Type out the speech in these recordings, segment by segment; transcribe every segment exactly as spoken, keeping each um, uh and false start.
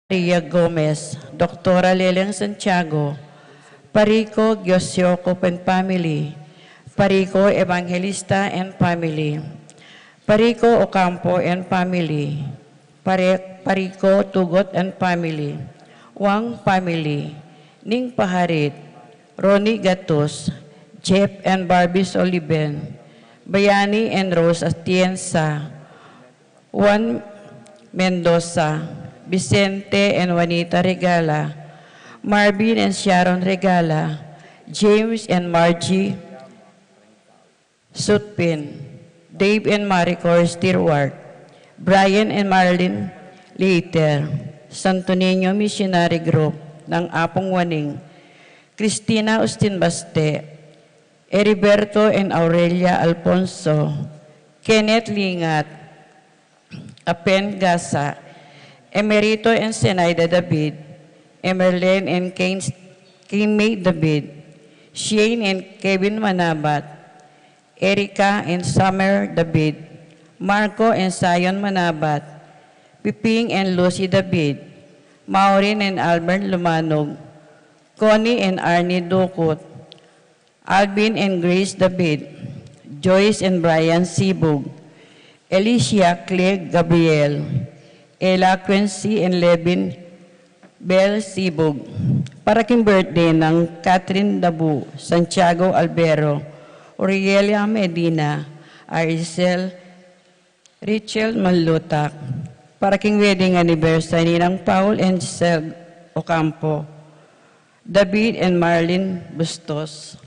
Maria Gomez, Doktora Leleng Santiago, Parico Giosioco and family, Parico Evangelista and family, Parico Ocampo and family, Pare-, Parico Tugot and family, Wang family, Ning Paharit, Ronnie Gatus, Jeff and Barbie Soliven, Bayani and Rose Atienza, Juan Mendoza, Vicente and Juanita Regala, Marvin and Sharon Regala, James and Margie Sutpin, Dave and Maricor Stewart, Brian and Marlene Leiter, Santo Niño Missionary Group ng Apung Waning, Cristina Ustin Baste, Heriberto and Aurelia Alfonso, Kenneth Lingat, Apen Gasa, Emerito and Zenaida David, Emerlene and Kane, Kane May David, Shane and Kevin Manabat, Erica and Summer David, Marco and Zion Manabat, Piping and Lucy David, Maureen and Albert Lumanog, Connie and Arnie Ducut, Alvin and Grace David, Joyce and Brian Sibug, Alicia Claire Gabriel, Ella Quincy and Levin Bell Sibug. Para king birthday ng Catherine Dabu, Santiago Albero, Orielia Medina, Aricel Richel Malutak. Para king wedding anniversary ng Paul and Giselle Ocampo, David and Marlene Bustos.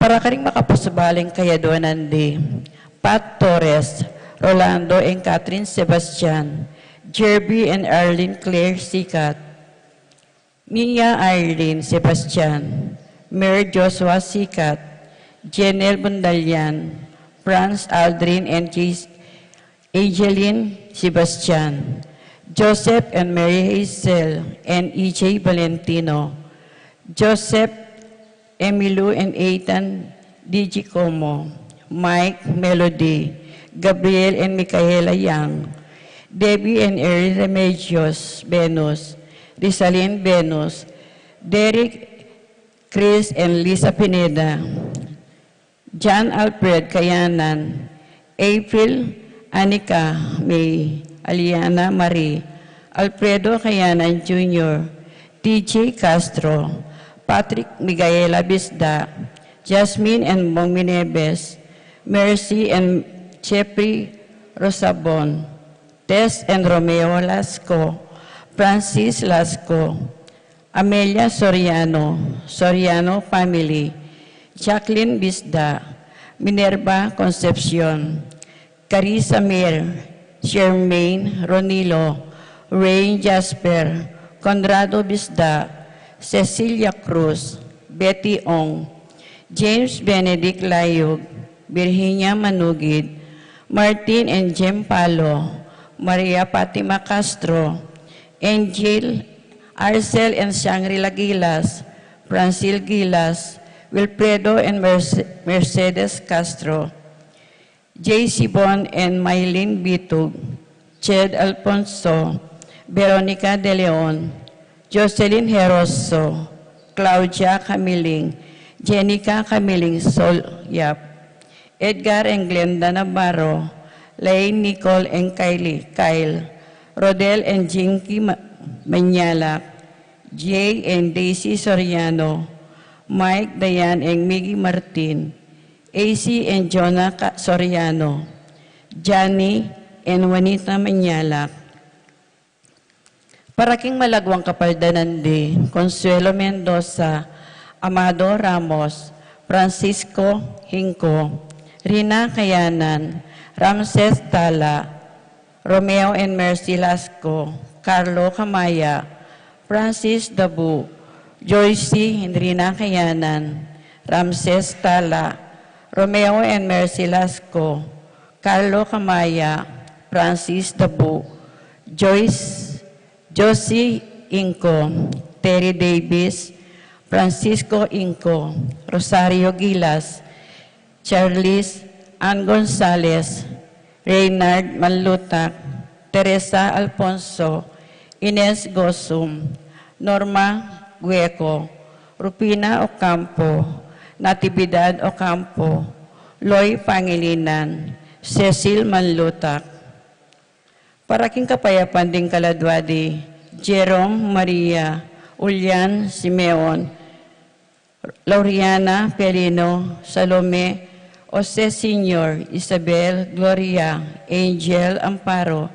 Para karing makapasubaling kayadwanan di Pat Torres, Rolando and Catherine Sebastian, Jerby and Arlene Claire Sikat, Mia Irene Sebastian, Mer Joshua Sikat, Jenel Bundalian, Franz Aldrin and Chase Angeline Sebastian, Joseph and Mary Hazel and E J Valentino, Joseph Emilu and Ethan D Giacomo, Mike, Melody, Gabriel and Micaela Young, Debbie and Erin Remedios Venus, Rizalin Venus, Derek, Chris and Lisa Pineda, John Alfred Kayanan, April Anika May, Aliana Marie, Alfredo Kayanan Junior, T J Castro, Patrick Migaela Bisda, Jasmine and Bong Minebes, Mercy and Jeffrey Rosabon, Tess and Romeo Lasco, Francis Lasco, Amelia Soriano, Soriano family, Jacqueline Bisda, Minerva Concepcion, Carissa Mir, Charmaine, Ronilo, Rain Jasper, Conrado Bisda, Cecilia Cruz, Betty Ong, James Benedict Layug, Virginia Manugid, Martin and Jem Palo, Maria Fatima Castro, Angel, Arcel and Shangri-La Gilas, Francil Gilas, Wilfredo and Merce-, Mercedes Castro, J C Bon and Mylene Bitug, Ched Alfonso, Veronica De Leon, Jocelyn Heroso, Claudia Camiling, Jenica Camiling Solyap, Edgar and Glenda Navarro, Lane, Nicole and Kylie, Kyle, Rodel and Jinky Ma-, Manyalak, Jay and Daisy Soriano, Mike, Diane and Miggy Martin, A C and Jonah Ka-, Soriano, Johnny and Juanita Manyalak. Para king malagwang kapaldanan di Consuelo Mendoza, Amado Ramos, Francisco Hinco, Rina Kayanan, Ramses Tala, Romeo and Mercy Lasco, Carlo Camaya, Francis Dabu, Joyce Henrina Kayanan, Ramses Tala, Romeo and Mercy Lasco, Carlo Camaya, Francis Dabu, Joyce, Josie Inco, Terry Davis, Francisco Inco, Rosario Gilas, Charles Ann Gonzales, Reynald Manlutak, Teresa Alfonso, Ines Gosum, Norma Gueco, Rufina Ocampo, Natividad Ocampo, Loy Pangilinan, Cecil Manlutak. Para king kapayapan ding kaladwa di Jerome Maria, Julian Simeon, Lauriana Pelino, Salome, Jose Senior, Isabel, Gloria, Angel, Amparo,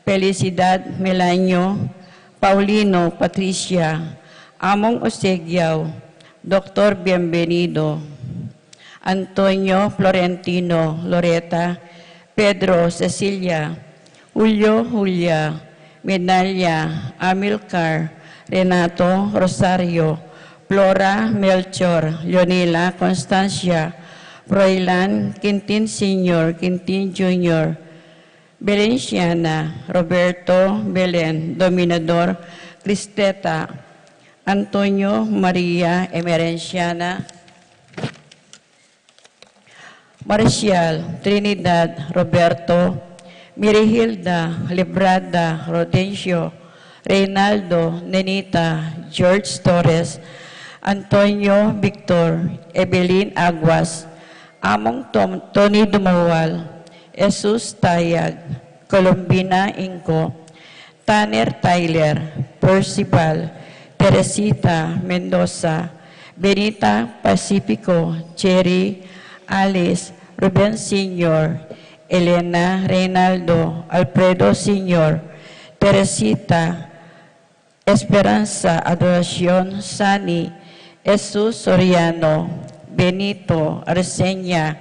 Felicidad, Melanio, Paulino, Patricia, Among Osegiao, Doktor Bienvenido, Antonio, Florentino, Loreta, Pedro, Cecilia, Julio, Julia, Medalia, Amilcar, Renato, Rosario, Flora, Melchor, Leonila, Constancia, Froilan, Quintin Senior, Quintin Junior, Belenciana, Roberto, Belen, Dominador, Cristeta, Antonio, Maria, Emerenciana, Marcial, Trinidad, Roberto, Mirihilda, Librada, Rodencio, Reynaldo, Nenita, George Torres, Antonio, Victor, Evelyn Aguas, Among Tom, Tony Dumawal, Jesus Tayag, Colombina Inco, Tanner Tyler, Percival, Teresita Mendoza, Benita Pacifico, Cherry, Alice, Ruben Senior, Elena, Reynaldo, Alfredo Senior, Teresita, Esperanza, Adoracion, Sani, Jesus Soriano, Benito, Arsenia,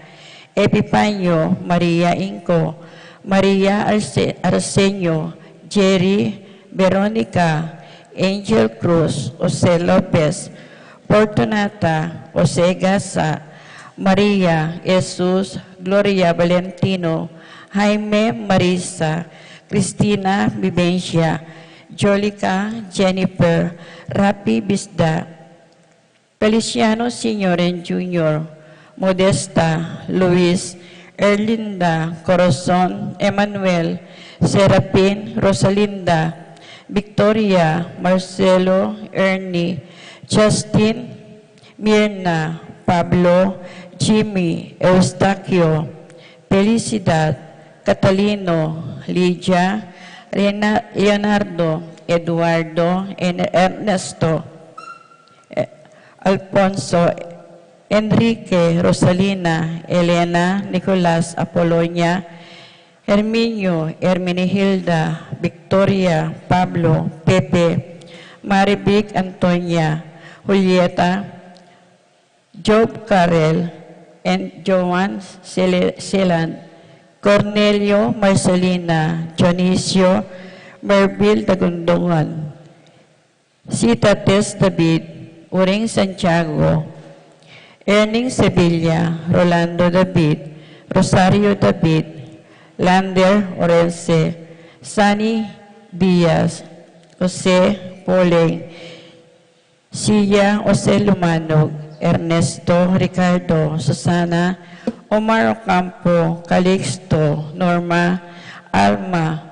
Epifanio, Maria Inco, Maria Arse-, Arsenio, Jerry, Veronica, Angel Cruz, Jose Lopez, Fortunata, Jose Gasa, Maria, Jesus, Gloria Valentino, Jaime, Marisa, Cristina, Vivencia, Jolica, Jennifer, Rapi Bisda, Feliciano Senior and Junior, Modesta, Luis, Erlinda, Corazon, Emmanuel, Serapin, Rosalinda, Victoria, Marcelo, Ernie, Justin, Mirna, Pablo, Jimmy, Eustaquio, Felicidad, Catalino, Lydia, Rena-, Leonardo, Eduardo, En-, Ernesto, eh, Alfonso, Enrique, Rosalina, Elena, Nicolas, Apolonia, Herminio, Hermenegilda, Victoria, Pablo, Pepe, Marivic, Antonia, Julieta, Job Carrel, and Joan Sele-, Selan, Cornelio, Marcelina, Dionisio, Mervil Dagundongan, Sita Tess David, Uring Santiago, Erning Sevilla, Rolando David, Rosario David, Lander Orense, Sani Diaz, Jose Poleng, Sia Jose Lumanog, Ernesto, Ricardo, Susana, Omar Ocampo, Calixto, Norma, Alma,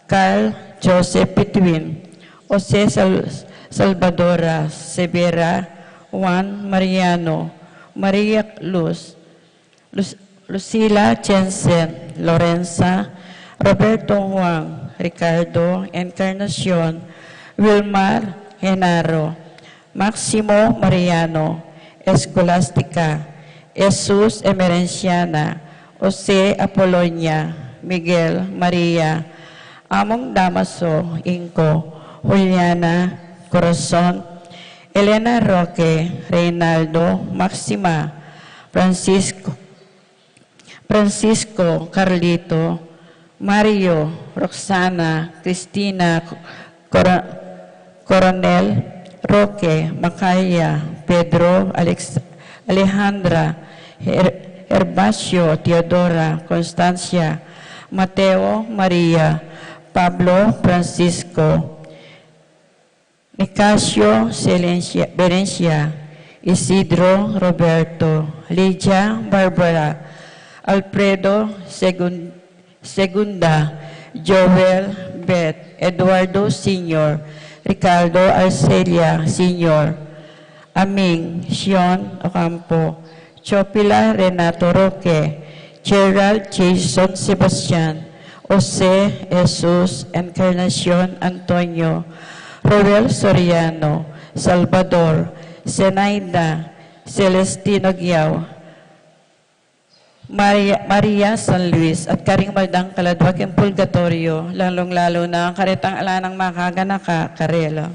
Carl Joseph Pitwin, Jose Sal-, Salvadora, Severa, Juan Mariano, Maria Luz, Lus-, Lucila Jensen, Lorenza, Roberto Juan, Ricardo, Encarnacion, Wilmar Genaro, Maximo Mariano, Escolastica, Jesus Emerenciana, Jose Apolonia, Miguel, Maria, Among Damaso, Inco, Juliana, Corazon, Elena Roque, Reynaldo, Maxima, Francisco, Francisco, Carlito, Mario, Roxana, Cristina, Cora-, Coronel, Roque, Macaya, Pedro, Alex-, Alejandra, Her-, Herbacio, Teodora, Constancia, Mateo, Maria, Pablo, Francisco, Nicasio, Selencia, Berencia, Isidro, Roberto, Lydia, Barbara, Alfredo, Segun-, Segunda, Joel Beth, Eduardo Senior, Ricardo Arcelia Senior, Aming Sion Ocampo, Chopila Renato Roque, Gerald Jason Sebastian, Jose Jesus Encarnacion Antonio, Roel Soriano, Salvador, Zenaida, Celestino Guiao, Maria, Maria San Luis, at karing maldang kaladwa king purgatoryo, lalung-lalu na karetang ala nang makaganaka karela.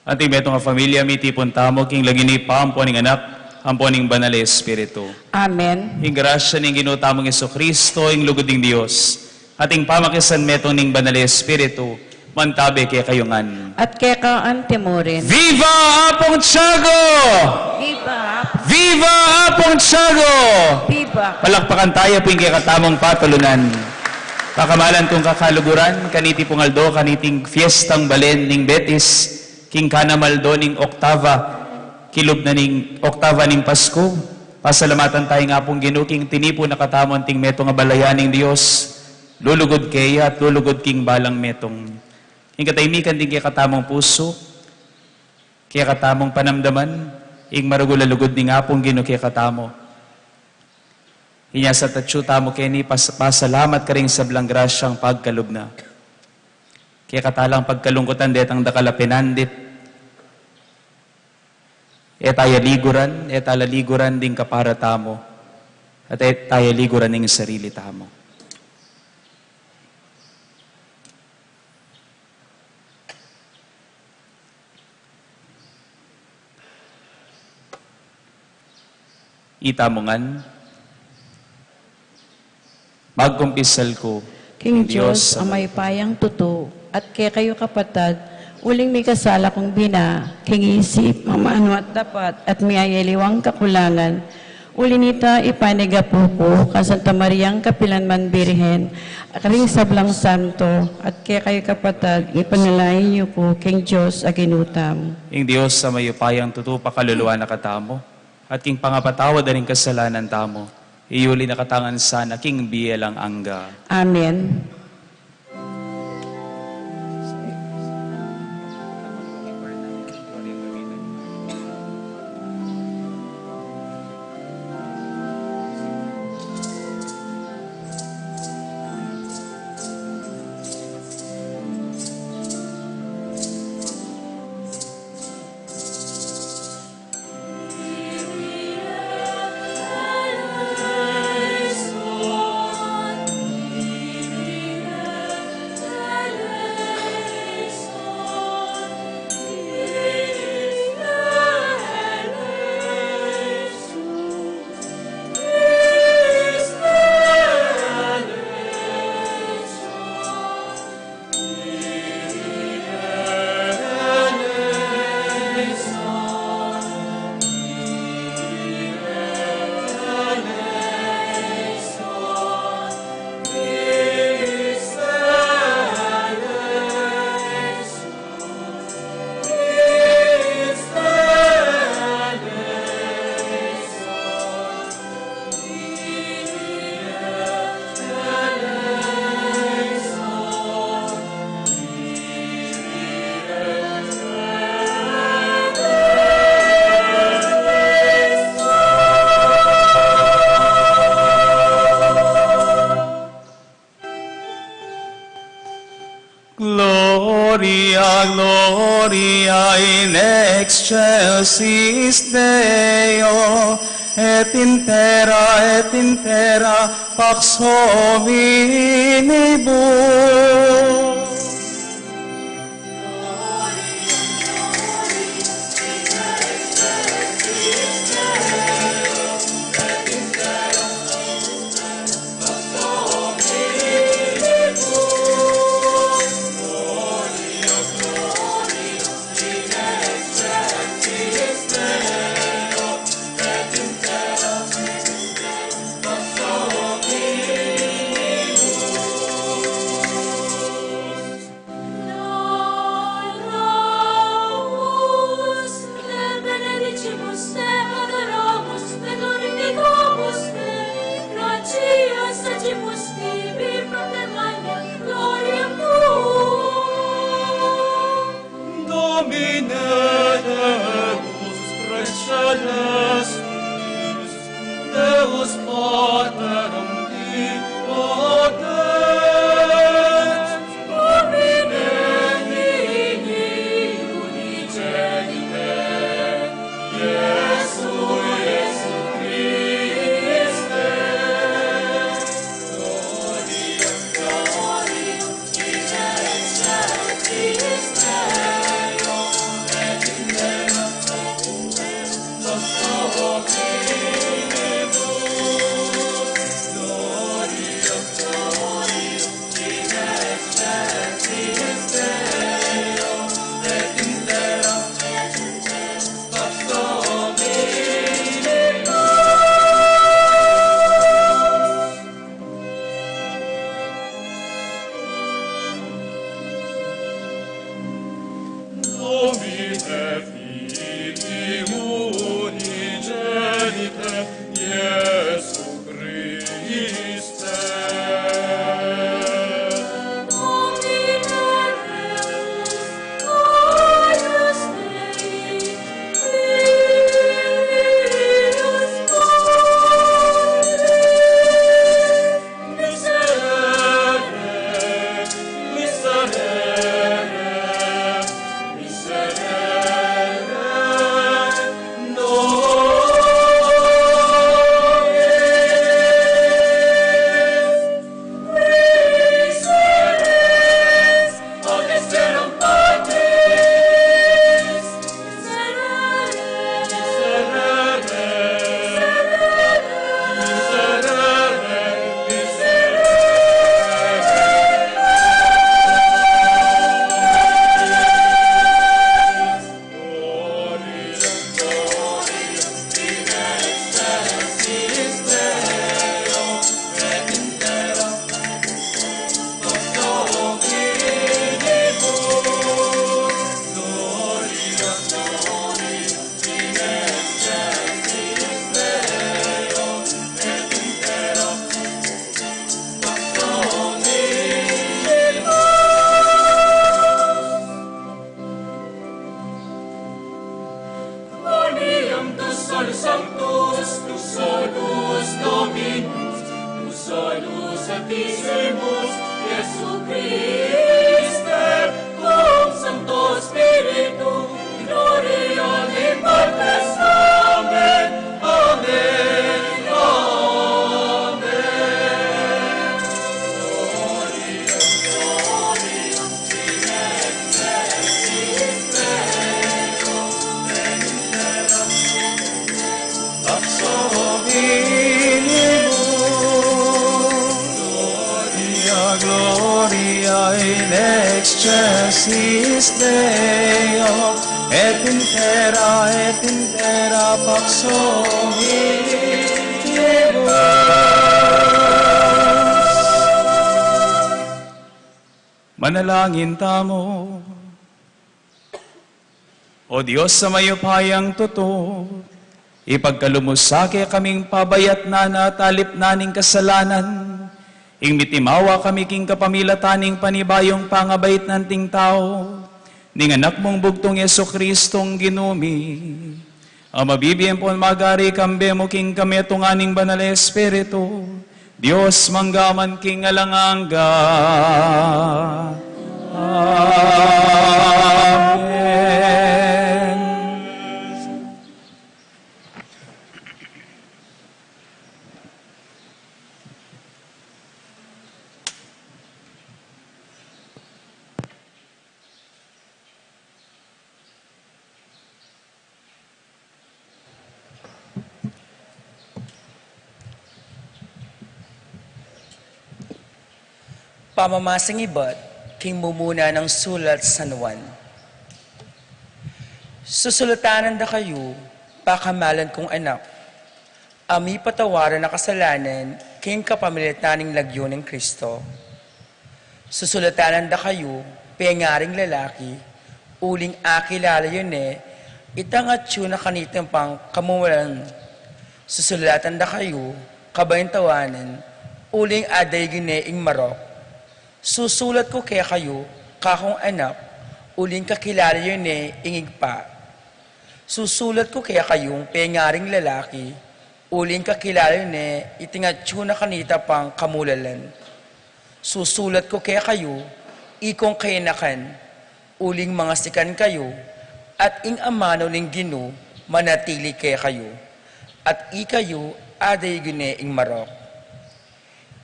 Anti metung a familia, mitipun tamu king lagyu ning Ibpa, ampo ning Anak, ampo ning Banal a Espiritu. Amen. Ing grasya ning Ginu tamung Jesucristo, ing lugud ning Dios, at ing pamakisan metung ning Banal a Espiritu, mantabe kekayu ngan. At keka anti mu rin. Viva Apung Tiago! Viva Apung Viva Apung Tiago! Viva! Palakpakan taya pu ing kekatamung patulunan. Pakamalan kung kakaluguran, kaniti pung aldo, kaniting fiestang balen ning Betis, king kanam aldo ning oktava, kilub na ning oktava ning Pasku, pasalamatan taya ing Apung Ginu king tinipun na katamu anting metung a balayan ning Dios, lulugud keya at lulugud king balang metung. Ing katahimikan ding kekatamung pusu, kekatamung panamdaman, ing maragul a lugud ning Apung Ginu kekatamu. Inya sa tatsu tamu keni pas-, pasalamat karing sablang grasyang pagkalub na. Kekatalang pagkalungkutan detang dakal a pinandit. E taya liguran, e tala liguran ding kapara tamu. At e taya liguran ing sarili tamu. Ita mu ngan, magkumpisal ku king Dios a mayupayang tutu, at kekayu kapatad, uling mikasala kung bina, king isip, mamanu at dapat, at miyayaliwang kakulangan, uli nita ipanyawad ku kang Santa Mariang kapilanman Birhen, karing sablang santo, at kekayu kapatad, ipanalangin yu ku king Dios a Ginu tamu. Ing Dios a mayupayang tutu pakaluluan na katamu, at king pangapatawad da ring kasalanan tamu, iyuli na katamu ngan sana king bie alang angga. Amen. Gloria, Gloria in excelsis Deo, et in terra, et in terra pax hominibus. Domine Deus praecelestis, Deus Pater omnipotens, Domine Filii unigenite, Iesu, Iesu Christe. Domine Filii unigenite, Iesu Christe. Sanctus, tu solus Dominus, tu solus Sanctissimus, Iesu Christe, cum Sancto Spiritu, in gloria Dei Patres. Amen, amen, amen. Gloria, gloria in excelsis Deo, et in terra, et in terra pax hominibus. Manalangin tamu. O Dios a mayupayang tutu, ipagkalub mu sa kekaming pabayatnan at alip na ning kasalanan, ing mitimawa kami king kapamilatan ning panibayung pangabait nang ting tau, ning Anak mung bugtung Jesucristong Ginu mi. A mabibie ampon magari kambe mu king kametungan ning Banal a Espiritu, Dios mangga man king alang angga. Amen. Pamamasang ibat king mumuna nang sulat San Juan. Susulatan da kayu, pakamalan kung anak, a mipatawaran a kasalanan king kapamilatan ning lagyu nang Kristo. Susulatan da kayu, pengaring lalaki, uling akilala yu ne itang atyu na kanita pang kamulalan. Susulatan da kayu, kabayung tawanan, uling adayag yu ne ing marok. Susulat ku kekayu, kakung anak, uling kakilala yu ne ing Ibpa. Susulat ku kekayung pengaring lalaki, uling kakilala yu ne iting atyu na kanita pang kamulalan. Susulat ku kekayu, ikong kayanakan, uling mangasikan kayu, at ing amanu ning Ginu manatili kekayu, at ikayu adayag yu ne ing marok.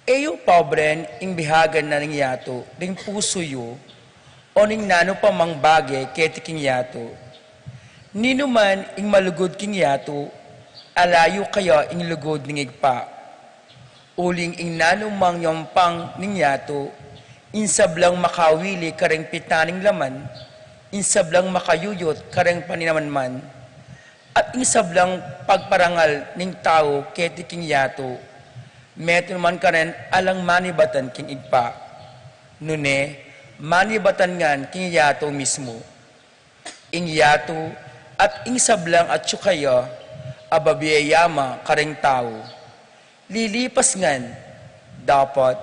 E yu paubran ing bihagan na ning yatu ring pusu yu, o ning nanu pa mang bage keti king yatu. Ninuman ing malugud king yatu, ala yu kaya ing lugud ning Ibpa. Uling ing nanu mang yampang ning yatu, ing sablang makawili karing pitan ning laman, ing sablang makayuyut karing paninaman man, at ing sablang pagparangal ning tau keti king yatu, metung man karin alang manibatan king Ibpa. Nune, manibatan ngan king yatu mismu. Ing yatu at ing sablang atyu kaya a bibie ya ma karing tau. Lilipas ngan, dapot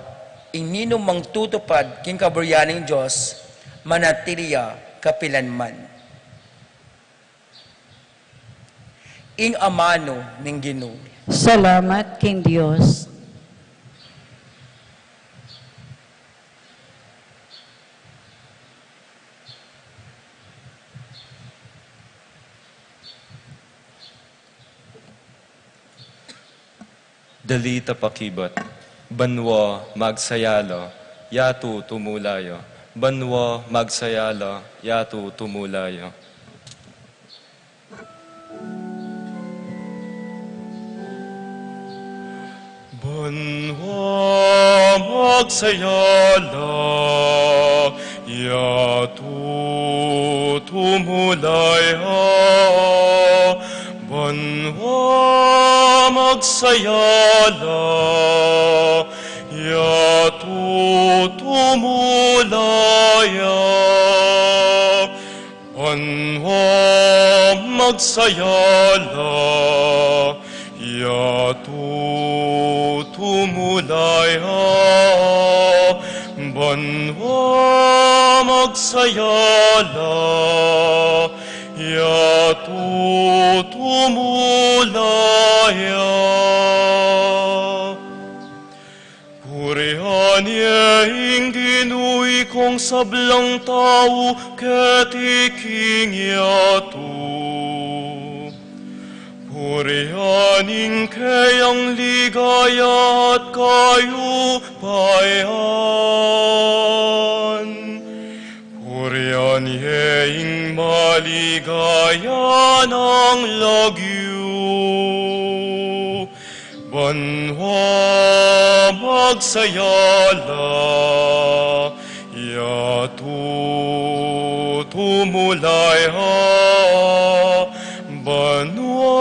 ing ninumang tutupad king kaburian ning Dios, manatili ya kapilanman. Ing amanu ning Ginu. Salamat king Dios. Dali ta pakibat. Banwa magsaya la, yatu tumula ya. Banwa magsaya la, yatu tumula ya. Banwa magsaya la, yatu tumula ya. Banwa magsaya la, yatu tumula ya. Banwa magsaya la, yatu tumula ya. Banwa magsaya la, yatu tumulaya. Purian ye ing Ginu, ikong sablang tau keti king yatu. Purian ing keyang ligaya at kayupayan. Purian ye ing maligaya nang lagyu. Banwa magsaya la, yatu tumulaya. Banwa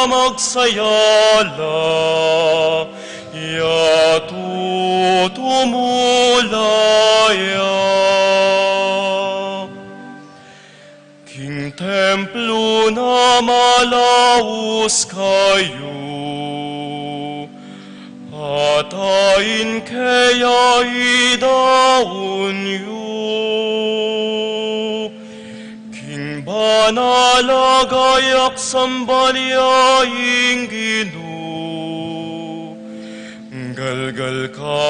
magsaya la, yatu tumulaya. King templu na malaus kayu, atain keya idaun yu. King banal a gayak samban ya ing Ginu, galgal ka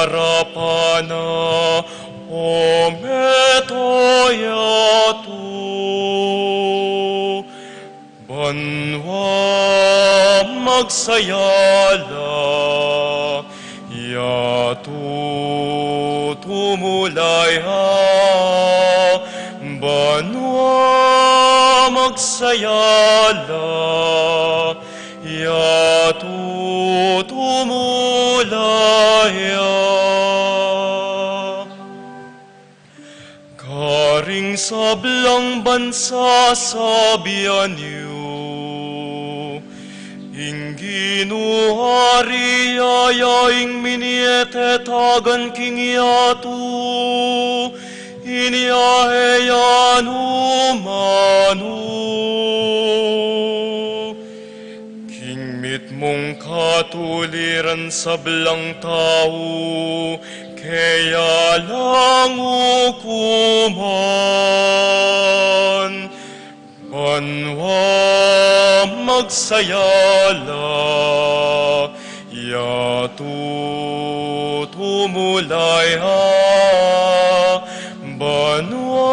arapan na, o meto yatu. Banwa magsaya la, yatu tumulaya. Banwa magsaya la, yatu tumulaya. Karing sablang bansa, sabian yu, ing Ginu Ari ya ing minie tetagan king yatu, inya e ya numanu. King mitmung katuliran sablang tau keya lang ukuman. Banwa magsaya la, yatu tumulaya. Banwa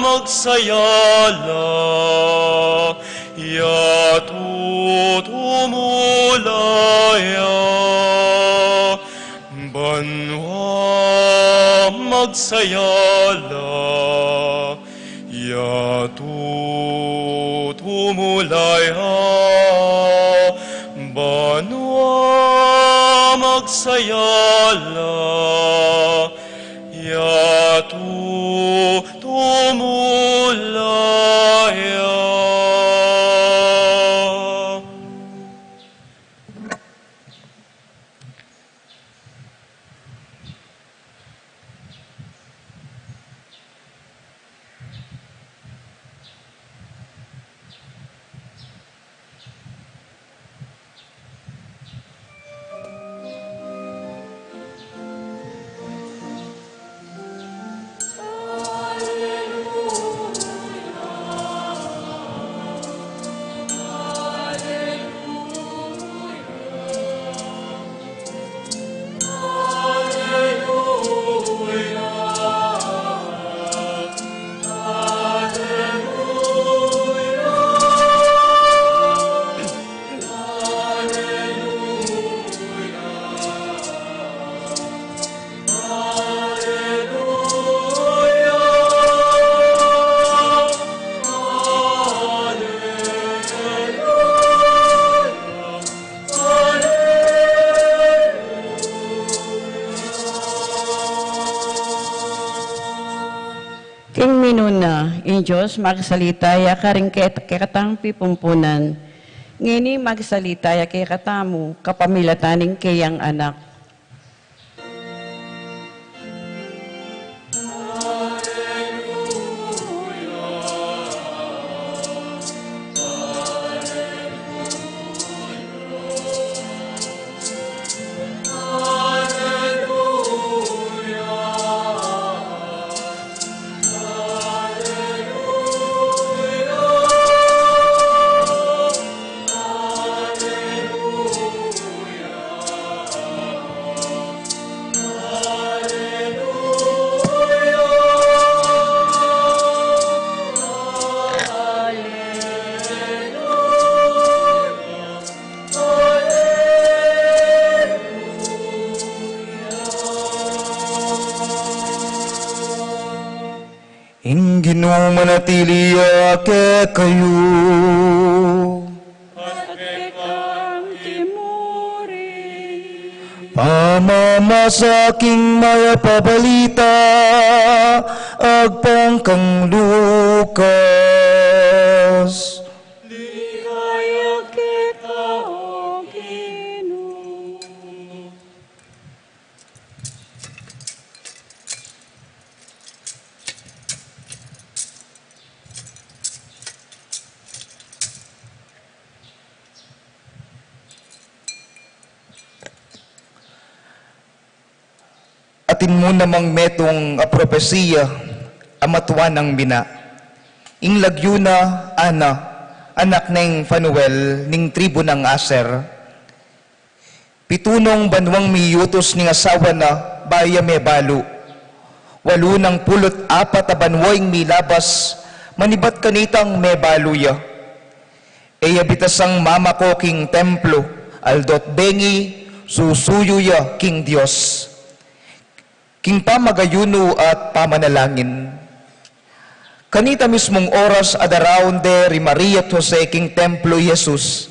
magsaya la, yatu tumulaya. Banwa magsaya la, yatu tumulaya. Banwa magsaya la, yatu tumulaya. King minuna, ing Dios magsalita ya karing ke-, kekatang pipumpunan. Ngeni magsalita ya kekatamu kapamilatan ning keyang Anak. Ing Ginu manatili ya kekayu. At keka mu rin. Pamamasa king Mayap a Balita agpang kang Lucas. Ligaya keka, O Ginu. Atin mu namang metung a propesiya a matua nang mina. Ing lagyu na Ana, anak neng Fanuel, ning tribu nang Aser. Pitu nong banuang miyutus ning asawa na, bayu ya mebalu. Walu nang pulu't apat a banua ing milabas, manibat kanitang mebalu ya. E ya bitasang mamako king templo, aldo't bengi, susuyu ya king Dios. King pamagayunu at pamanalangin. Kanita mismung oras, adaraun de ri Maria at Jose king templo i Jesus.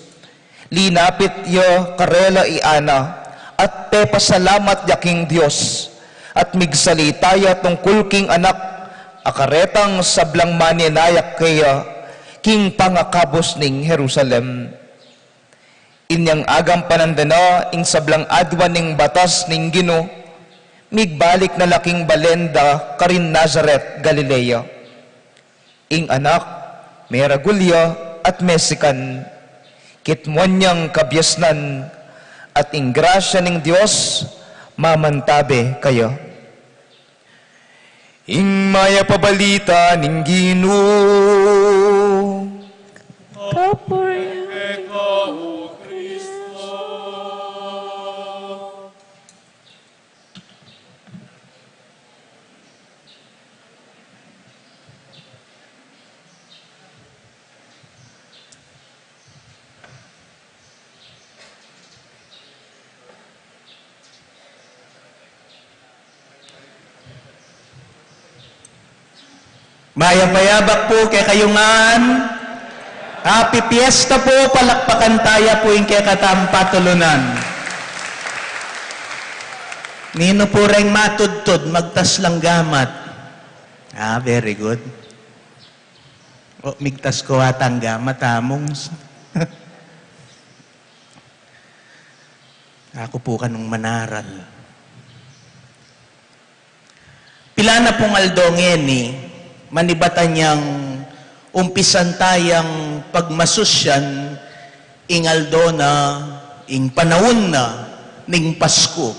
Linapit ya karela i Ana, at pepasalamat ya king Dios, at migsalita ya tungkul king anak a karetang sablang manenaya keya king pangakabus ning Jerusalem. Inyang agampanan da na ing sablang adwan ning batas ning Ginu, migbalik na la king balen da karin Nazaret, Galilea. Ing anak meragul ya at mesikan, kitmuan yang kabiasnan, at ing grasya ning Dios mamantabe kaya. Ing Mayap a Balita ning Ginu. Kapurian ka, O Kristo. Mayap a yabak pu kekayu ngan. Happy Fiesta pu, palakpakan taya pu ing kekatang patulunan. Ninu pu reng matudtud, magtas lang gamat. Ah, very good. O, migtas ko atang gamat, among. Aku pu kanung manaral. Pilan na pung aldo ngeni, manibatan yang umpisan tayang pagmasusyan ing aldo na, ing panaun na ning Pasku.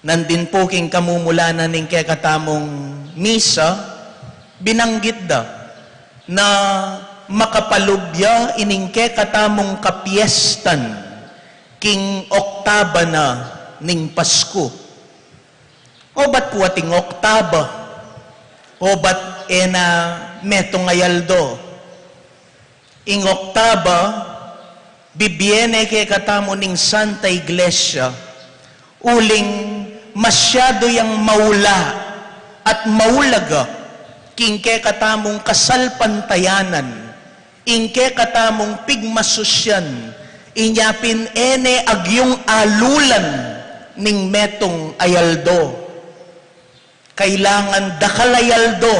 Nandin pu king kamumulanan ning kekatamung misa, binanggit da na makapalub ya ining kekatamung kapiestan king oktaba na ning Pasku. Obat pu ating oktaba, obat e na metung a aldo. Ing oktaba, bibie ne kekatamu ning Santa Iglesia, uling masyadu yang maula at maulaga king kekatamung kasalpantayanan, ing kekatamung pigmasusyan, inya pin e ne agyung alulan ning metung a aldo. Kailangan dakal a aldo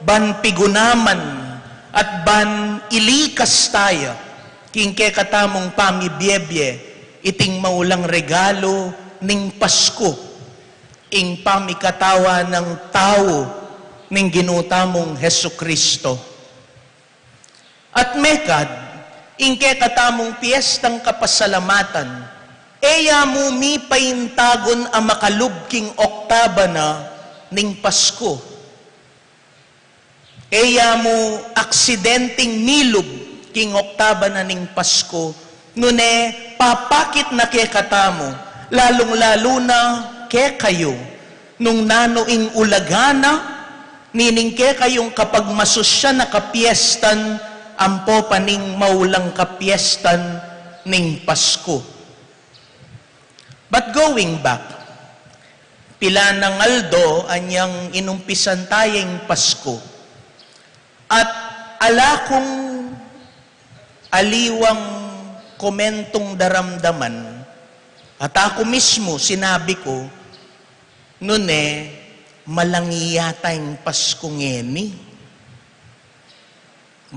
ban pigunaman at ban ilikas taya king kekatamung pamibiebie iting maulang regalu ning Pasku, ing pamikatawan nang tau ning Ginu tamung Jesucristo. At mekad, ing kekatamung piestang kapasalamatan, e ya mu mipaintagun a makalub king oktaba na ning Pasku. E ya mu aksidenteng milub king oktaba na ning Pasku, nune papakit na kekatamu, lalung-lalu na kekayu, nung nanu ing ulaga na nining kekayung kapagmasusyan a kapiestan ampo pa ning maulang kapiestan ning Pasku. But going back, Ila nang aldo anyang inumpisan taya ing Pasku. At ala kung aliwang komentung daramdaman, at aku mismu sinabi ku, "Nune, malangi yata ing Pasku ngeni.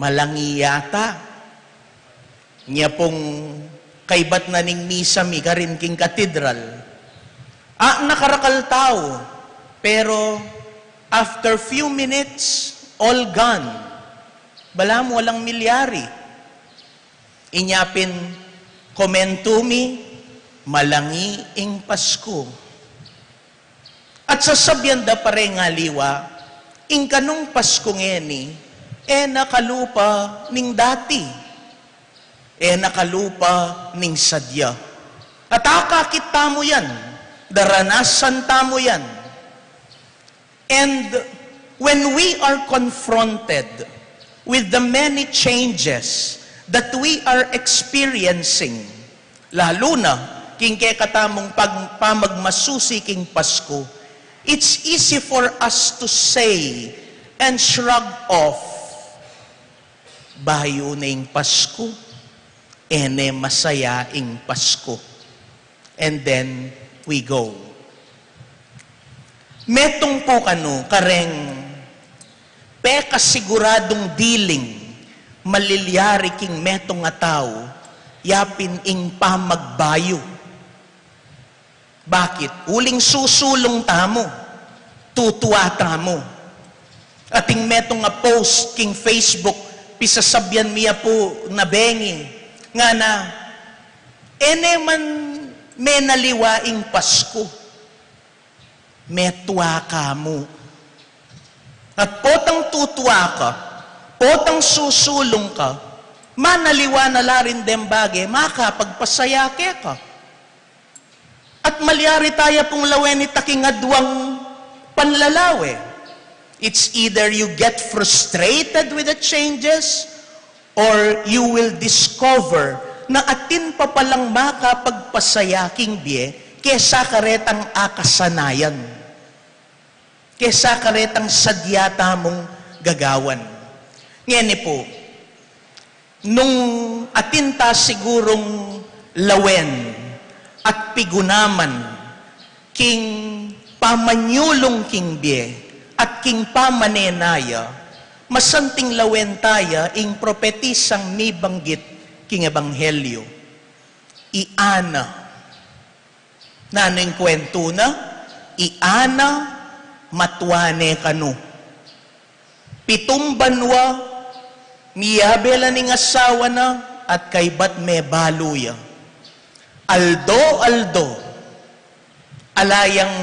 Malangi yata." Nya pung kaybat na ning misa mi karin king katedral, a, nakarakal tau, pero after few minutes, all gone. Balamu alang milyari. Inya pin komentu mi, "Malangi ing Pasku." At sasabian da pa reng aliwa, "Ing kanung Pasku ngeni, e na kalupa ning dati. E na kalupa ning sadya." At akakit tamu yan, daranasan tamu yan. And when we are confronted with the many changes that we are experiencing, lalu na king kekatamung pag-, pamagmasusi king Pasku, it's easy for us to say and shrug off, "Bayu ne ing Pasku, e ne masaya ing Pasku." And then we go. Metung pu kanu kareng pekasiguradung diling malilyari king metung a tau, yapin ing pamagbayu. Bakit? Uling susulung tamu, tutua tamu. Ating metung a post king Facebook, pisasabian mi ya pu na bengi, ngana, "E ne man menaliwa ing Pasku, metua ka mu." At potang tutua ka, potang susulung ka, manaliwa na la rin deng bage makapagpasaya keka. At malyari taya pung lawen ita king aduang panlalawe. It's either you get frustrated with the changes or you will discover na atin pa palang makapagpasaya king bie kesa karetang akasanayan, kesa karetang sadya tamung gagawan. Ngeni pu, nung atin ta sigurung lawen at pigunaman king pamanyulung king bie at king pamanenaya, masanting lawen taya ing propetisang mibanggit king Ebanghelyo, i Ana. Nanu ing kuwentu na? I Ana, matua ne kanu. Pitung banua, miyabe la ning asawa na, at kaybat mebalu ya. Aldo-aldo, ala yang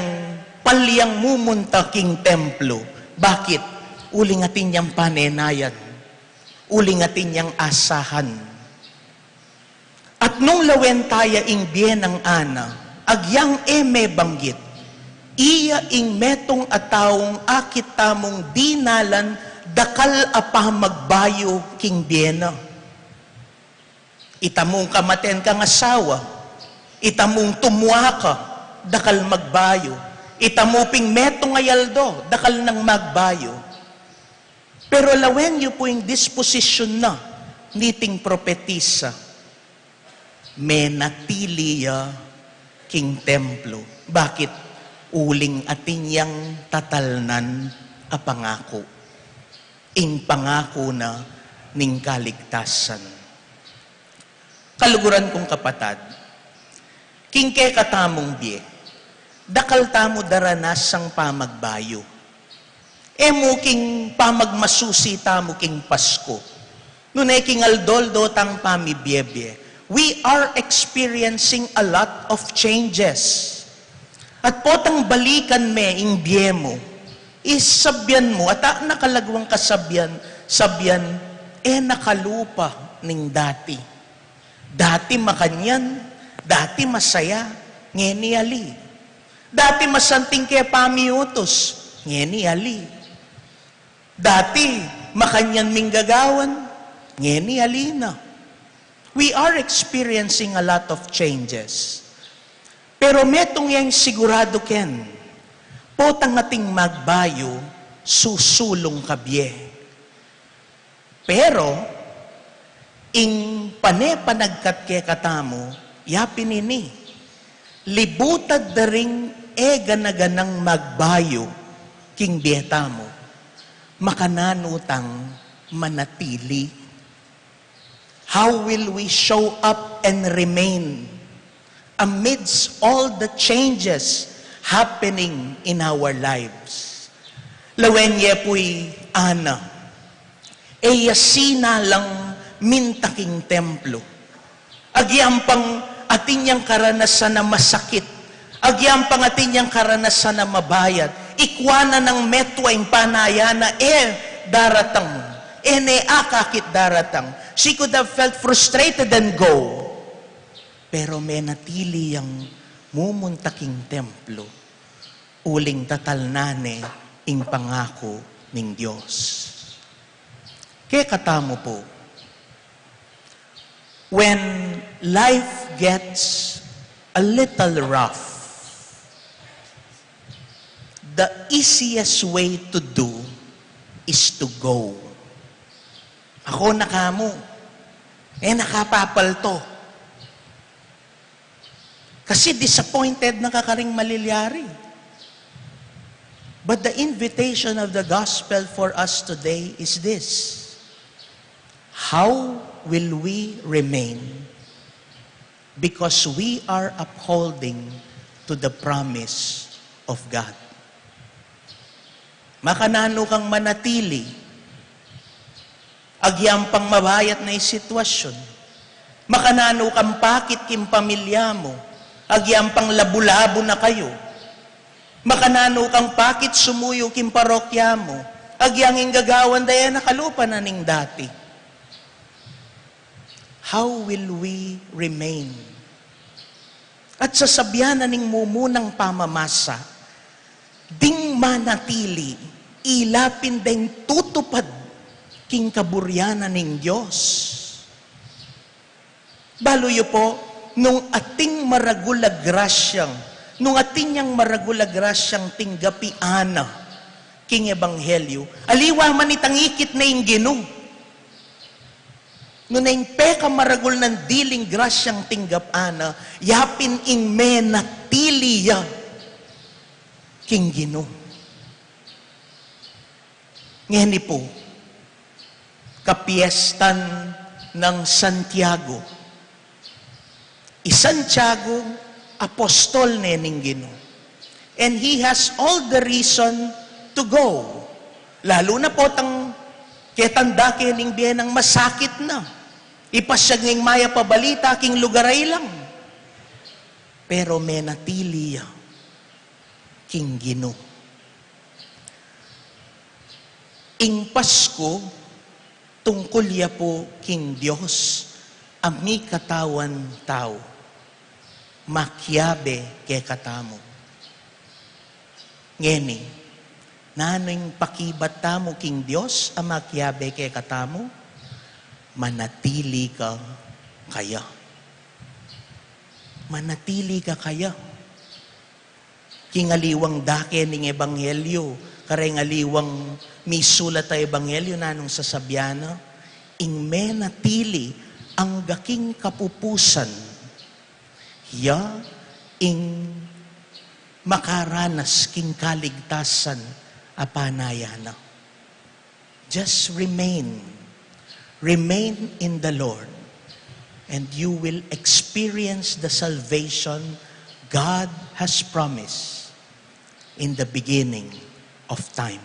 palyang mumunta king templo. Bakit? Uling atin yang panenayan. Uling atin yang asahan. At nung lawen taya ing bie nang Ana, agyang e mebanggit, iya ing metung a taung akit tamung dinalan dakal a pamagbayu king bie na. Ita mung kamaten kang asawa, ita mung tumua ka, dakal magbayu, ita mu ping metung a aldo, dakal nang magbayu. Pero lawen yu pu ing disposisyun na niting propetisa. Menatili ya king templo. Bakit? Uling atin yang tatalnan a pangaku. Ing pangaku na ning kaligtasan. Kaluguran kung kapatad, king kekatamung bie, dakal tamu daranasang pamagbayu. E mu king pamagmasusi tamu king Pasku, nune king aldo-aldo tang pamibiebie, we are experiencing a lot of changes. At potang balikan me ing bie mu, isabyan mu, at a, nakalagwang kasabyan, sabyan, e na kalupa ning dati. Dati makanyan, dati masaya, ngeni ali. Dati masanting ke pamiutus, ngeni ali. Dati makanyan ming gagawan, ngeni ali na. We are experiencing a lot of changes. Pero metung yang siguradu ken, Potang ating magbayu, susulung kabie. Pero, ing pane panagkat kekatamu, ya pin ini, libutad da ring e gana-ganang magbayu king bie tamu, makananu tang manatili? How will we show up and remain amidst all the changes happening in our lives? Lawen ye pu i Ana, e ya sinalang minta king templo. Agyang pang atin yang karanasan a masakit, agyang pang atin yang karanasan a mabayat, ikwa na nang metua ing panayan na e daratang, e ne akakit daratang. She could have felt frustrated and go. Pero menatili yang mumunta king templo, uling tatalnan ne ing pangaku ning Dios. Kekatamu pu, when life gets a little rough, the easiest way to do is to go. Ako na kamu, e na ka papalto. Kasi disappointed na ka karing malilyari. But the invitation of the gospel for us today is this: how will we remain? Because we are upholding to the promise of God. Makananu kang manatili agyang pang mabayat na ing sitwasyun? Makananu kang pakit king pamilya mu agyang pang labu-labu na kayu? Makananu kang pakit sumuyu king parokya mu agyang ing gagawan da e na kalupa na ning dati? How will we remain? At sasabian na ning mumunang pamamasa, ding manatili, ila pin deng tutupad king kaburian na ning Dios. Balu yu pu, nung atin maragul a grasyang, nung atin yang maragul a grasyang tinggap i Ana king ebanghelyu, aliwa man itang ikit ne ing Ginu. Nune ing pekamaragul nang diling grasyang tinggap Ana, ya pin ing menatili ya king Ginu. Ngeni pu, kapiestan nang Santiago. I Santiago, apostol ne ning Ginu. And he has all the reason to go. Lalu na potang ketang dake ning bie nang masakit na. Ipasyag ne ing mayap a balita king lugar a ilang. Pero menatili ya king Ginu. Ing Pasku, tungkul ya pu king Dios a mikatawan tau, makiabe kekatamu. Ngeni, nanu ing pakibat tamu king Dios a makiabe kekatamu? Manatili ka kaya. Manatili ka kaya. King aliwang dake ning ebanghelyu, kareng aliwang misulat a ebanghelyu, nanung sasabian na, ing menatili angga king kapupusan, ya ing makaranas king kaligtasan a panayan na. Just remain. Remain in the Lord, and you will experience the salvation God has promised in the beginning of time.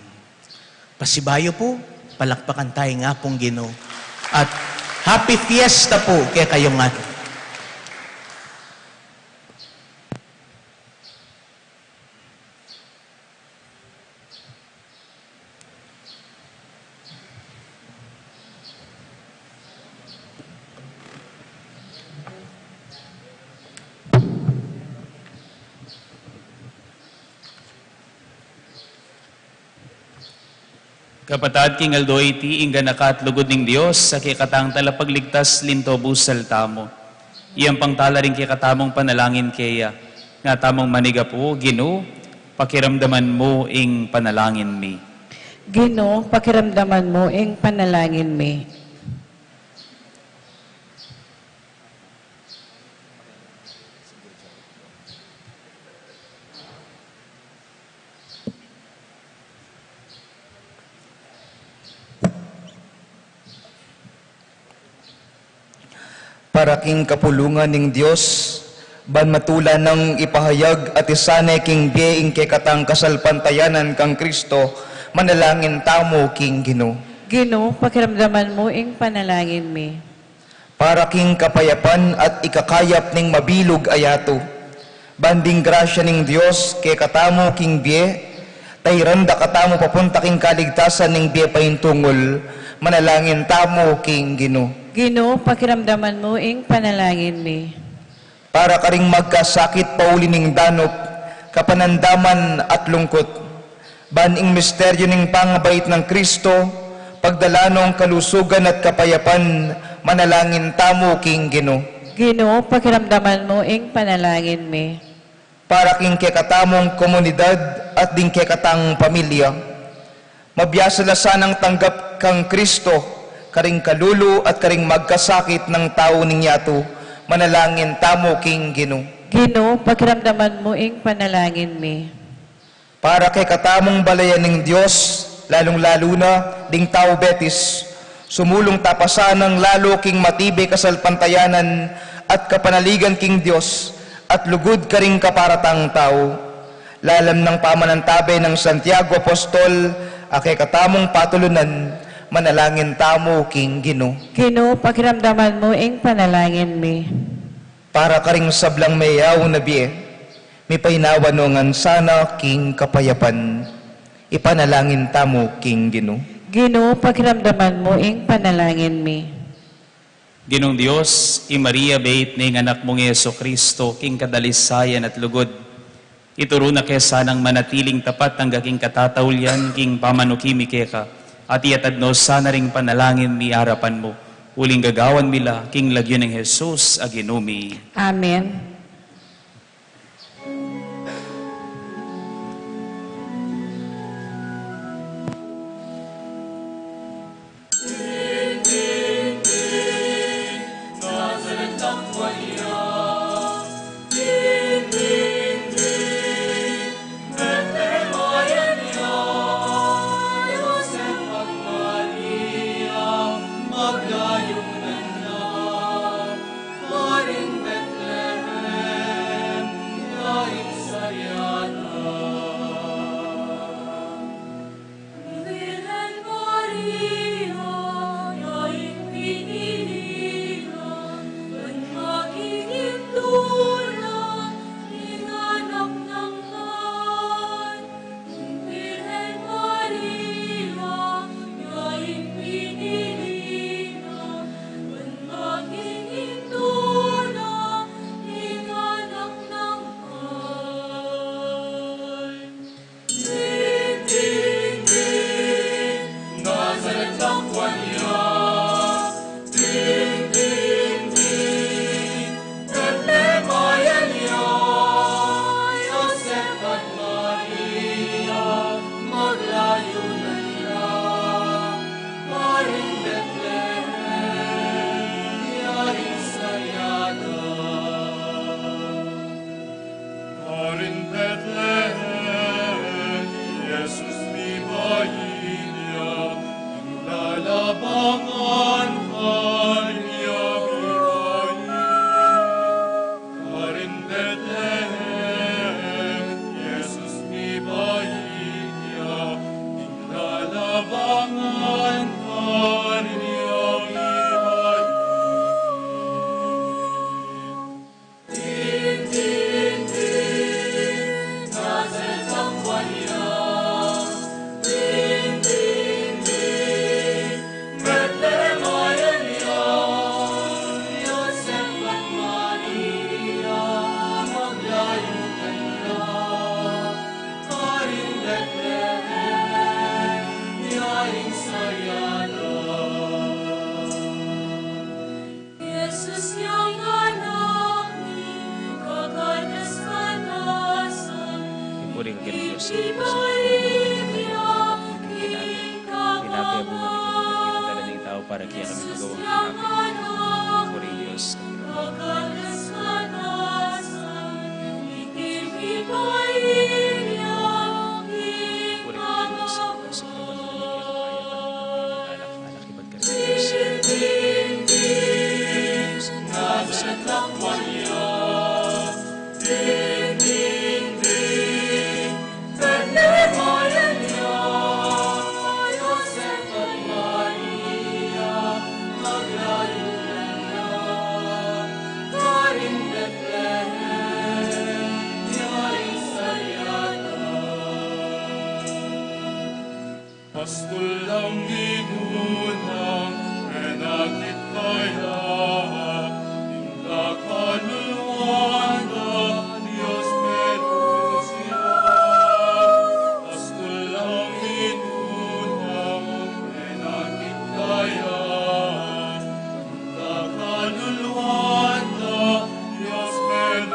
Pasibayu pu, palakpakan tayu ing Apung Ginu. At happy fiesta pu kekayu ngan. Kapatad, king aldo iti, ing ganaka at lugud ning Dios, a kekatang talapagligtas, linto busal tamu. Iyang pangtala ring kekatamung panalangin keya. Nga tamung manigapu, Ginu, Pakiramdaman mu ing panalangin mi. Ginu, pakiramdaman mu ing panalangin mi. Para king kapulungan ning Dios, ban matula nang ipahayag at isane king bie ing kekatang kasalpantayanan kang Kristo, manalangin tamu king Ginu. Ginu, pakiramdaman mu ing panalangin mi. Para king kapayapan at ikakayap ning mabilug a yatu, ban ding grasya ning Dios kekatamu king bie, tairan da katamu papunta king kaligtasan ning bie paintungul, manalangin tamu king Ginu. Ginu, pakiramdaman mu ing panalangin mi. Para karing magkasakit pauli ning danup, kapanandaman at lungkut, ban ing misteryu ning pangabait nang Kristo, pagdala nong kalusugan at kapayapan, manalangin tamu king Ginu. Ginu, pakiramdaman mu ing panalangin mi. Para king kekatamung komunidad at ding kekatang pamilya, mabiasa la sanang tanggap kang Kristo karing kalulu at karing magkasakit nang tau ning yatu, manalangin tamu king Ginu. Ginu, pakiramdaman mu ing panalangin mi. Para kekatamung balayan ning Dios, lalung-lalu na ding tau Betis, sumulung ta pa sanang lalu king matibe kasalpantayanan at kapanaligan king Dios at lugud karing kaparatang tau. Lalam nang pamanantabe nang Santiago Apostol, a kekatamung patulunan, manalangin tamu king Ginu. Ginu, pakiramdaman mu ing panalangin mi. Para karing sablang meyaun a bie, mipainawa no ngan sana king kapayapan, ipanalangin tamu king Ginu. Ginu, pakiramdaman mu ing panalangin mi. Ginung Dios, i Maria beit ning Anak mung Jesucristo, king kadalisayan at lugud, ituru na ke sanang manatiling tapat angga king katataulian king pamanuki mi keka, at iatad no sana ring panalangin mi arapan mu, uling gagawan mi la king lagyu nang Jesus a Ginu mi. Amen. Karin Betlehem, Jesus mibayu ya, ing lalabangan karin ya mibayu. Karin Betlehem, Jesus mibayu ya, ing lalabangan karin ya mibayu. Kaya kami magawa ng amin. Puri Diyos. Puri Diyos. Pastul lang minunang penakit kaya, ing kakaluluan da Dios menusia. Pastul lang minunang penakit kaya, ing kakaluluan da Dios menusia.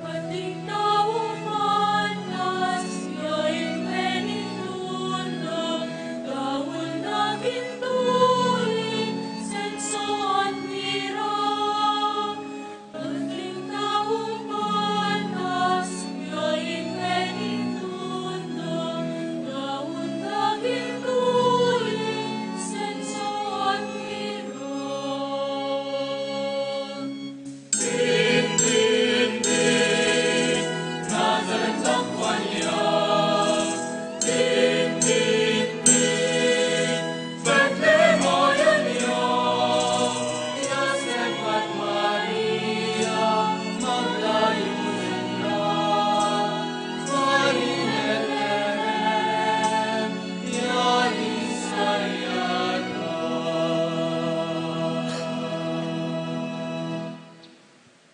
Ating taung matas, yaing menitundung, daun na king tuling, senso at mira. Ating taung matas, yaing menitundung, daun na king tuling, senso at mira.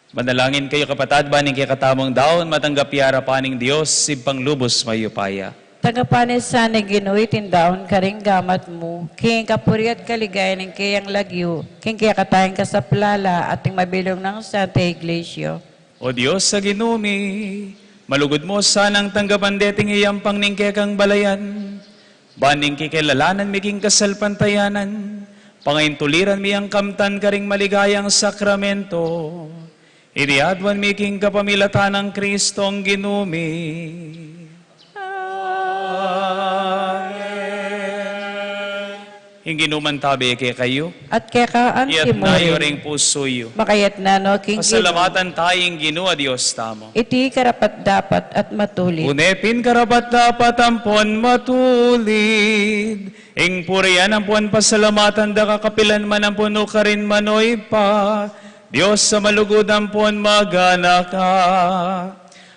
Manalangin kayu, kapatad, ban ing kekatamung daun matanggap ya arapan ning Dios, Ibpang lubus mayupaya. Tanggapan na sana ning Ginu iting daun karing gamat mu, king kapurian at kaligayan ning keyang lagyu, king kekatang kasaplalan at ning mabilug nang Santa Iglesia. O Dios a Ginu mi, malugud mu sanang tanggapan deting iyampang ning kekang balayan, ban ing kikilalanan mi king kasalpantayanan, pangaintuliran mi yang kamtan karing maligayang sakramento. Iti aduan mi king kapamilatan nang Kristong Ginu mi. Amen. Ing Ginu mantabe kekayu. At keka antimu rin. Iyatas yu ring pusu yu. Makayatas na no king Ginu. Pasalamatan taya ing Ginu a Dios tamu. Iti karapat-dapat at matulid. Une pin karapat-dapat ampon matulid. Ing purian ampon pasalamatan da ka kapilan man ampon nukarin man, o Ibpa, Dios a malugud ampon maganaka.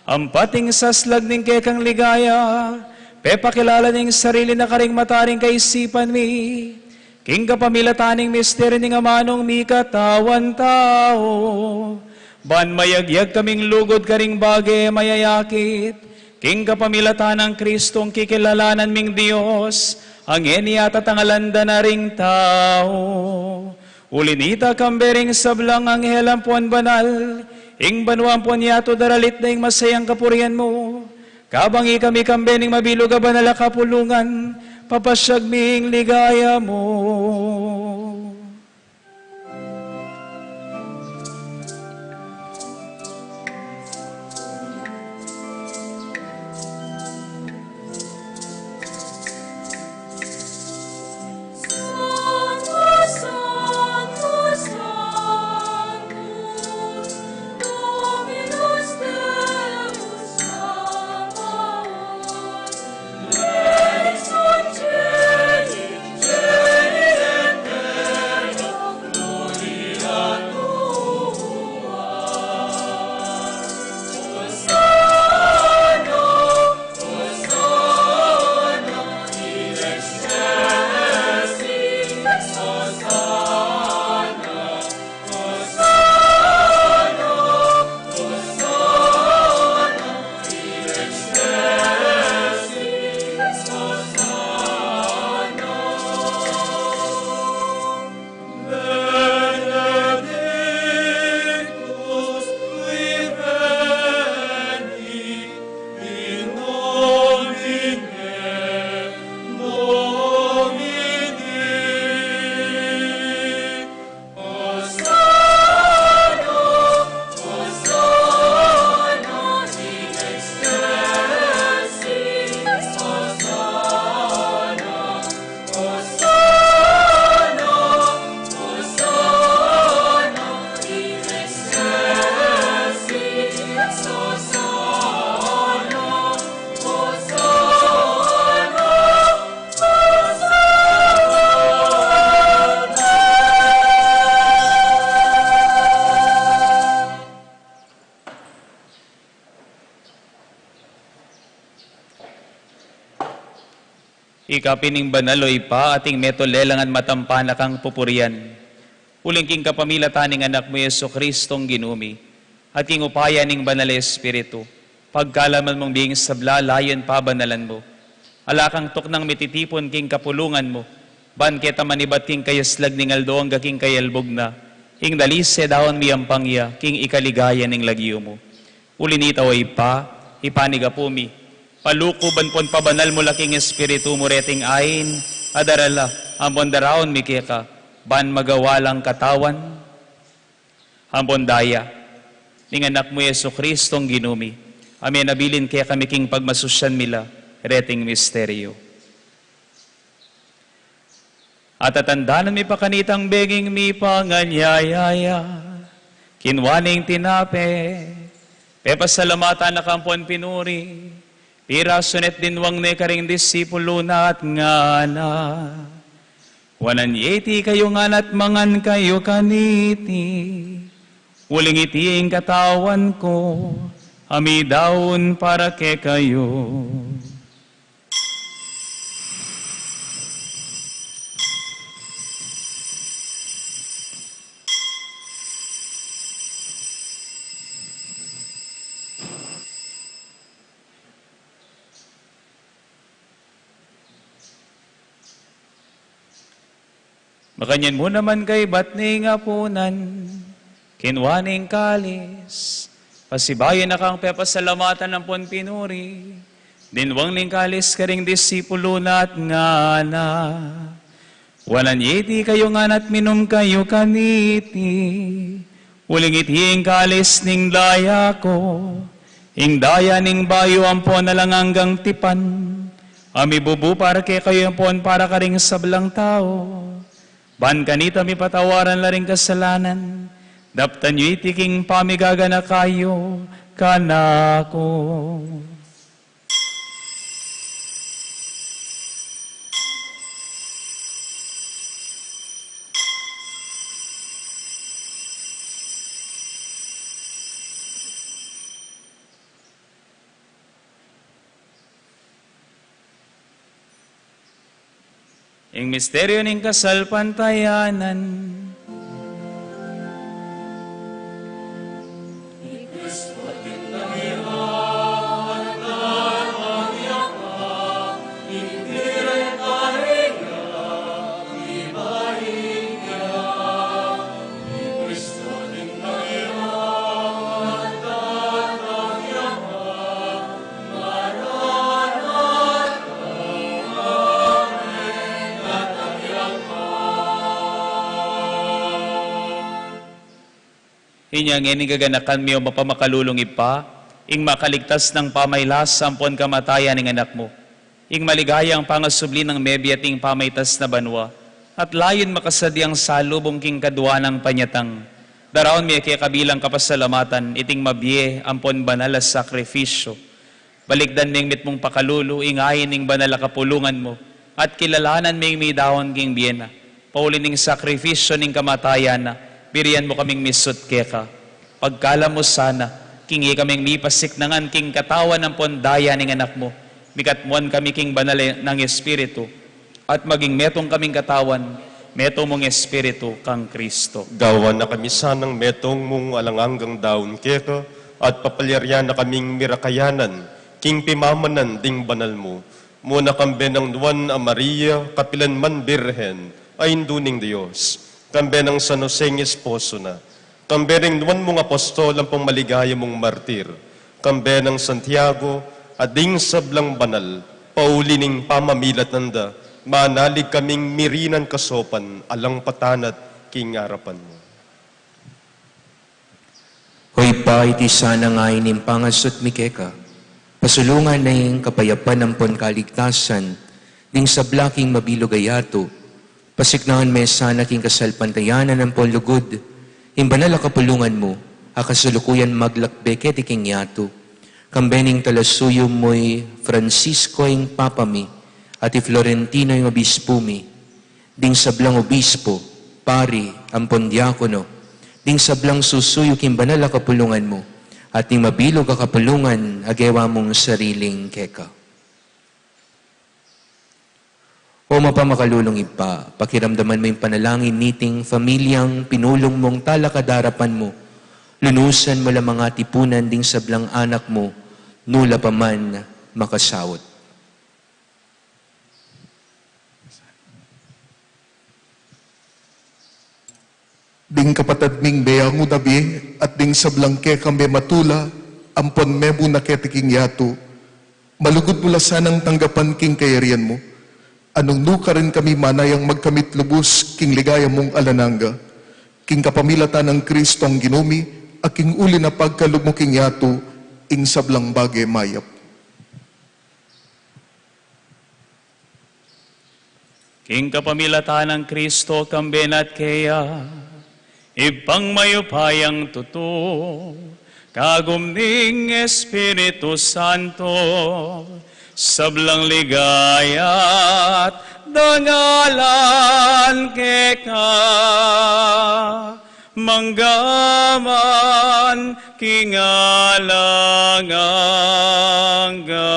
Ampat ing saslag ning kekang ligaya, pepakilala ning sarili na karing mata ring kaisipan mi, king kapamilatan ning misteryu ning amanung mikatawan tau, ban mayagyag kaming lugud karing bage mayayakit, king kapamilatan nang Kristong kikilalanan ming Dios, a ngeni at a tangalan da na ring tau. Uli nita, kambe ring sablang anghel ampon banal, ing banua ampon yatu daralit da ing masayang kapurian mu. Kabang ikami kambe ning mabilug a banal a kapulungan, papasyag ming ligaya mu. Ika pin ing banal, o Ibpa, ating metung lelangan matampan a kang pupurian. Uling king kapamilatan ning Anak mu, Jesucristong Ginu mi, at king upaya ning Banal a Espiritu, pagkalaman mung bie ing sabla layun pabanalan mu. Ala kang tuknang mititipun king kapulungan mu, ban keta manibat king kayaslag ning aldo angga king kayalbug na, ing dalise daun miyampang ya king ikaligaya ning lagyu mu. Uli na nita, o Ibpa, ipanyawad mi, palukuban pon pabanal mu la king Espiritu mu reting ain a darala ampon daraun mi keka, ban magawa lang katawan ampon daya ning Anak mu, Jesucristong Ginu mi, a menabilin kekami king pagmasusyan mi la reting misteryu. At atandanan mi pa kanitang benging mipanganyaya ya, kinua ne ing tinape, pepasalamatan na ka ampon pinuri, pirasu ne at dinwang ne karing disipulu na at ngana: Kuanan ye iti kayu ngan at mangan kayu kaniti, uling iti ing katawan ku, a midaun para kekayu. Makanyan mu naman kaybat ning apunan, kinua ne ing kalis, pasibayu na kang pepasalamatan ampon pinuri, dinwang ne ing kalis karing disipulu na at ngana: Kuanan ye iti kayu ngan at minum kayu kaniti, uling iti ing kalis ning daya ku, ing daya ning bayu ampon alang anggang tipan, a mibubu para kekayu ampon para karing sablang tau. Ban kanita mipatawaran la ring kasalanan, daptan yu iti king pamigaganaka yu kanaku. Ing misteryu ning kasalpantayanan. Inya ngeni gaganakan mi, o mapamakalulung Ibpa, ing makaligtas nang pamailasa ampon kamatayan ning Anak mu, ing maligayang pangasubli nang mebie ampon pamaitas na banua, at layun makasadyang salubung king kadua nang panyatang. Daraun mi keka bilang kapasalamatan iting mabie ampon banal a sakrifisyu. Balikdan ming mitmung pakalulu ing ain ning banal a kapulungan mu, at kilalanan ming midaun king bie na. Pauli ning sakrifisyu ning kamatayan na, birian mu kaming misut keka. Pagkalam mu sana, king ikaming mipasiknangan king katawan ampon daya ning Anak mu, mikatmuan kami king banal nang Espiritu, at maging metung kaming katawan, metung mung Espiritu kang Kristo. Gawan na kami sanang metung mung alang anggang daun keka, at papalyarian na kaming mirakayanan king pimamanan ding banal mu, muna kambe nang Nuan a Maria, kapilan man Birhen, a Indu ning Dios, kambe nang San Joseng esposo na, kambe ring nuan mung apostol ampong maligaya mung martir, kambe nang Santiago, at ding sablang banal, pauli ning pamamilatan da, manalig kaming mirinan kasopan alang patanat king arapan mu. O Ibpa, iti sana ing ain ning pangasut mi keka, pasulungan na ing kapayapan ampon kaligtasan ding sabla king mabilug a yatu. Pasiknangan me sana king kasalpantayanan ampon lugud ing banal a kapulungan mu, a kasalukuyan maglakbe keti king yatu. Kambe ning talasuyu muy Francisco ing Papa mi, at i Florentino ing obispu mi, ding sablang obispu, pari, ampon diakono, ding sablang susuyu king banal a kapulungan mu, at ning mabilug a kapulungan a gewa mung sariling keka. O mapamakalulung Ibpa, pakiramdaman mu ing panalangin niting pamilyang pinulung mung talakad king arapan mu. Lunusan mu la mang atipunan ding sablang anak mu, nu la pa man makasaut. Ding kapatad ming meyangu na bie at ding sablang kekang mematula ampon mebu na keti king yatu, malugud mu la sanang tanggapan king kayarian mu. Nung nu karin kami manayang magkamit lubus king ligaya mung alang angga, king kapamilatan nang Kristong Ginu mi, a king uli na pagkalub mu king yatu, ing sablang bage mayap. King kapamilatan nang Kristo, kambe na at keya, Ibpang mayupayang tutu, kagum ning Espiritu Santo, sablang ligaya't dangalan keka, mangga man king alang angga.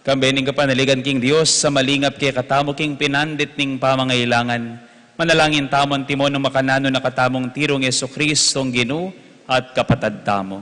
Kambe ning kapanaligan king Dios a malingap kekatamu king pinandit ning pamangailangan. Manalangin tamu antimo nung makananu na katamung tiru nang Jesucristo a Ginu at Kapatad tamu.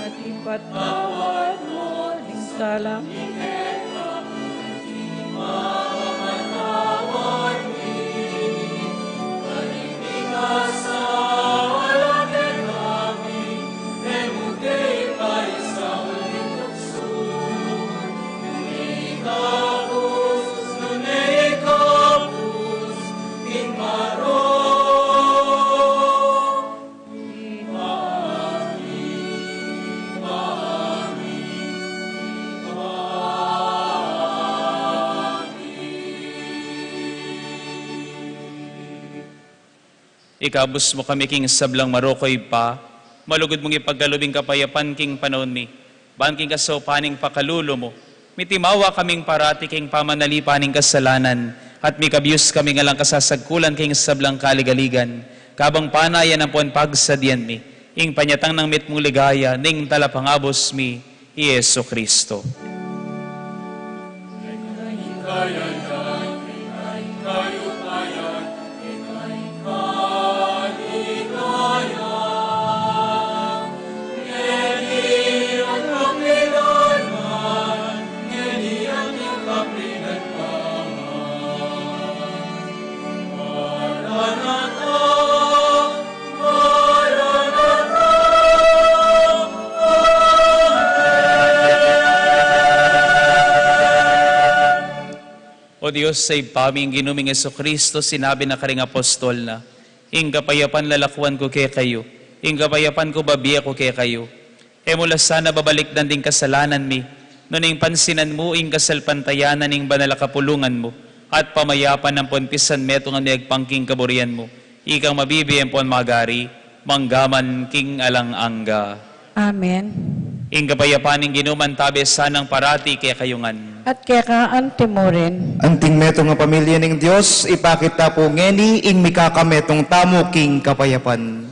At ipatawad mu ring sala mi. Ikabus mu kami king sablang marok, Ibpa, malugud mung ipagkalub ing kapayapan king panaun mi, ban king kasaupan ning pakalulu mu, mitimawa kaming parati king pamanalipan ning kasalanan, at mikabus kaming alang kasasagkulan king sablang kaligaligan, kabang panayan ampon pagsadyan mi ing panyatang nang mitmung ligaya ning Talapangabus mi, i Jesucristo. O Dios, a Ibpa mi, ing Ginu ming Jesucristo, sinabi na karing apostol na, "Ing kapayapan lalakuan ku kekayu, ing kapayapan ku babie ku kekayu." E mu la sana babalikdan ding kasalanan mi, Nune ing pansinan mu ing kasalpantayanan ning banal a kapulungan mu, at pamayapan ampon pisanmetungan mu agpang king kaburian mu, ikang mabibie ampon magari, mangga man king alang angga. Amen. Ing kapayapan ning Ginu mantabe sanang parati kekayu ngan. At keka anti mu rin. Anting metung a pamilya ning Dios, ipakit ta pu ngeni ing mikakametung tamu king kapayapan.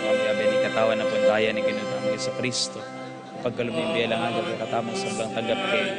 Ang yabe ning katawan ampon daya ning Ginu tamung Jesucristo, pagkalub ning bie alang angga kekatamung sablang tanggap keni.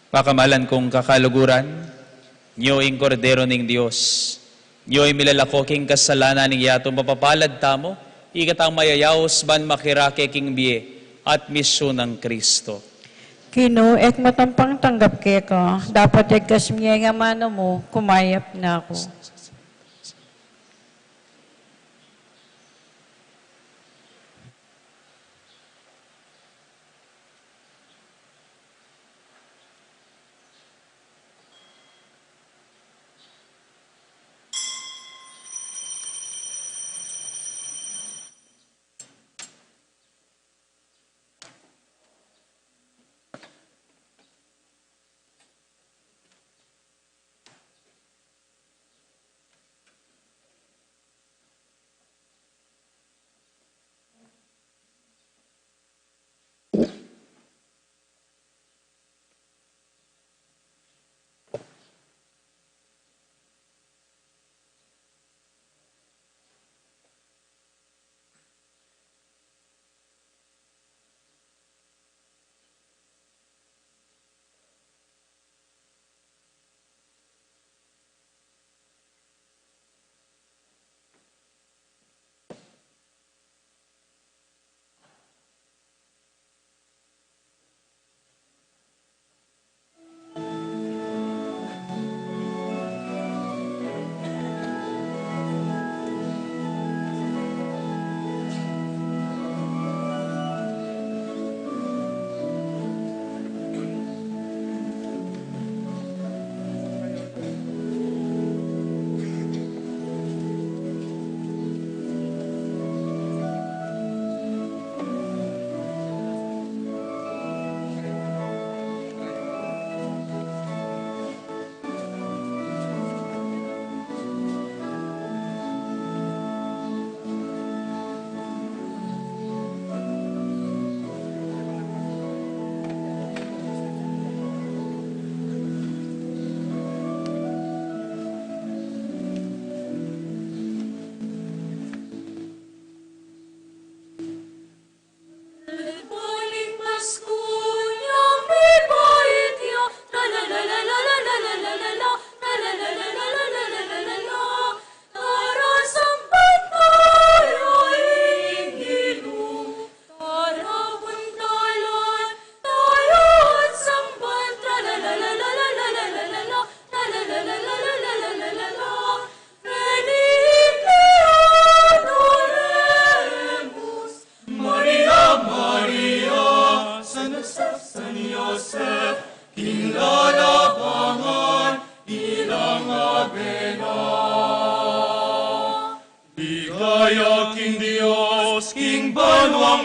Pakamalan kung kakaluguran, nyo ing Kordero ning Dios, nyo ing milalako king kasalanan ning yatu, mapapalad tamu, ikatang mayayaus ban makirake king bie at misyu nang Kristo. Ginu, e ku matampang tanggap keka, dapot igkas mu ing amanu mu, kumayap na ku.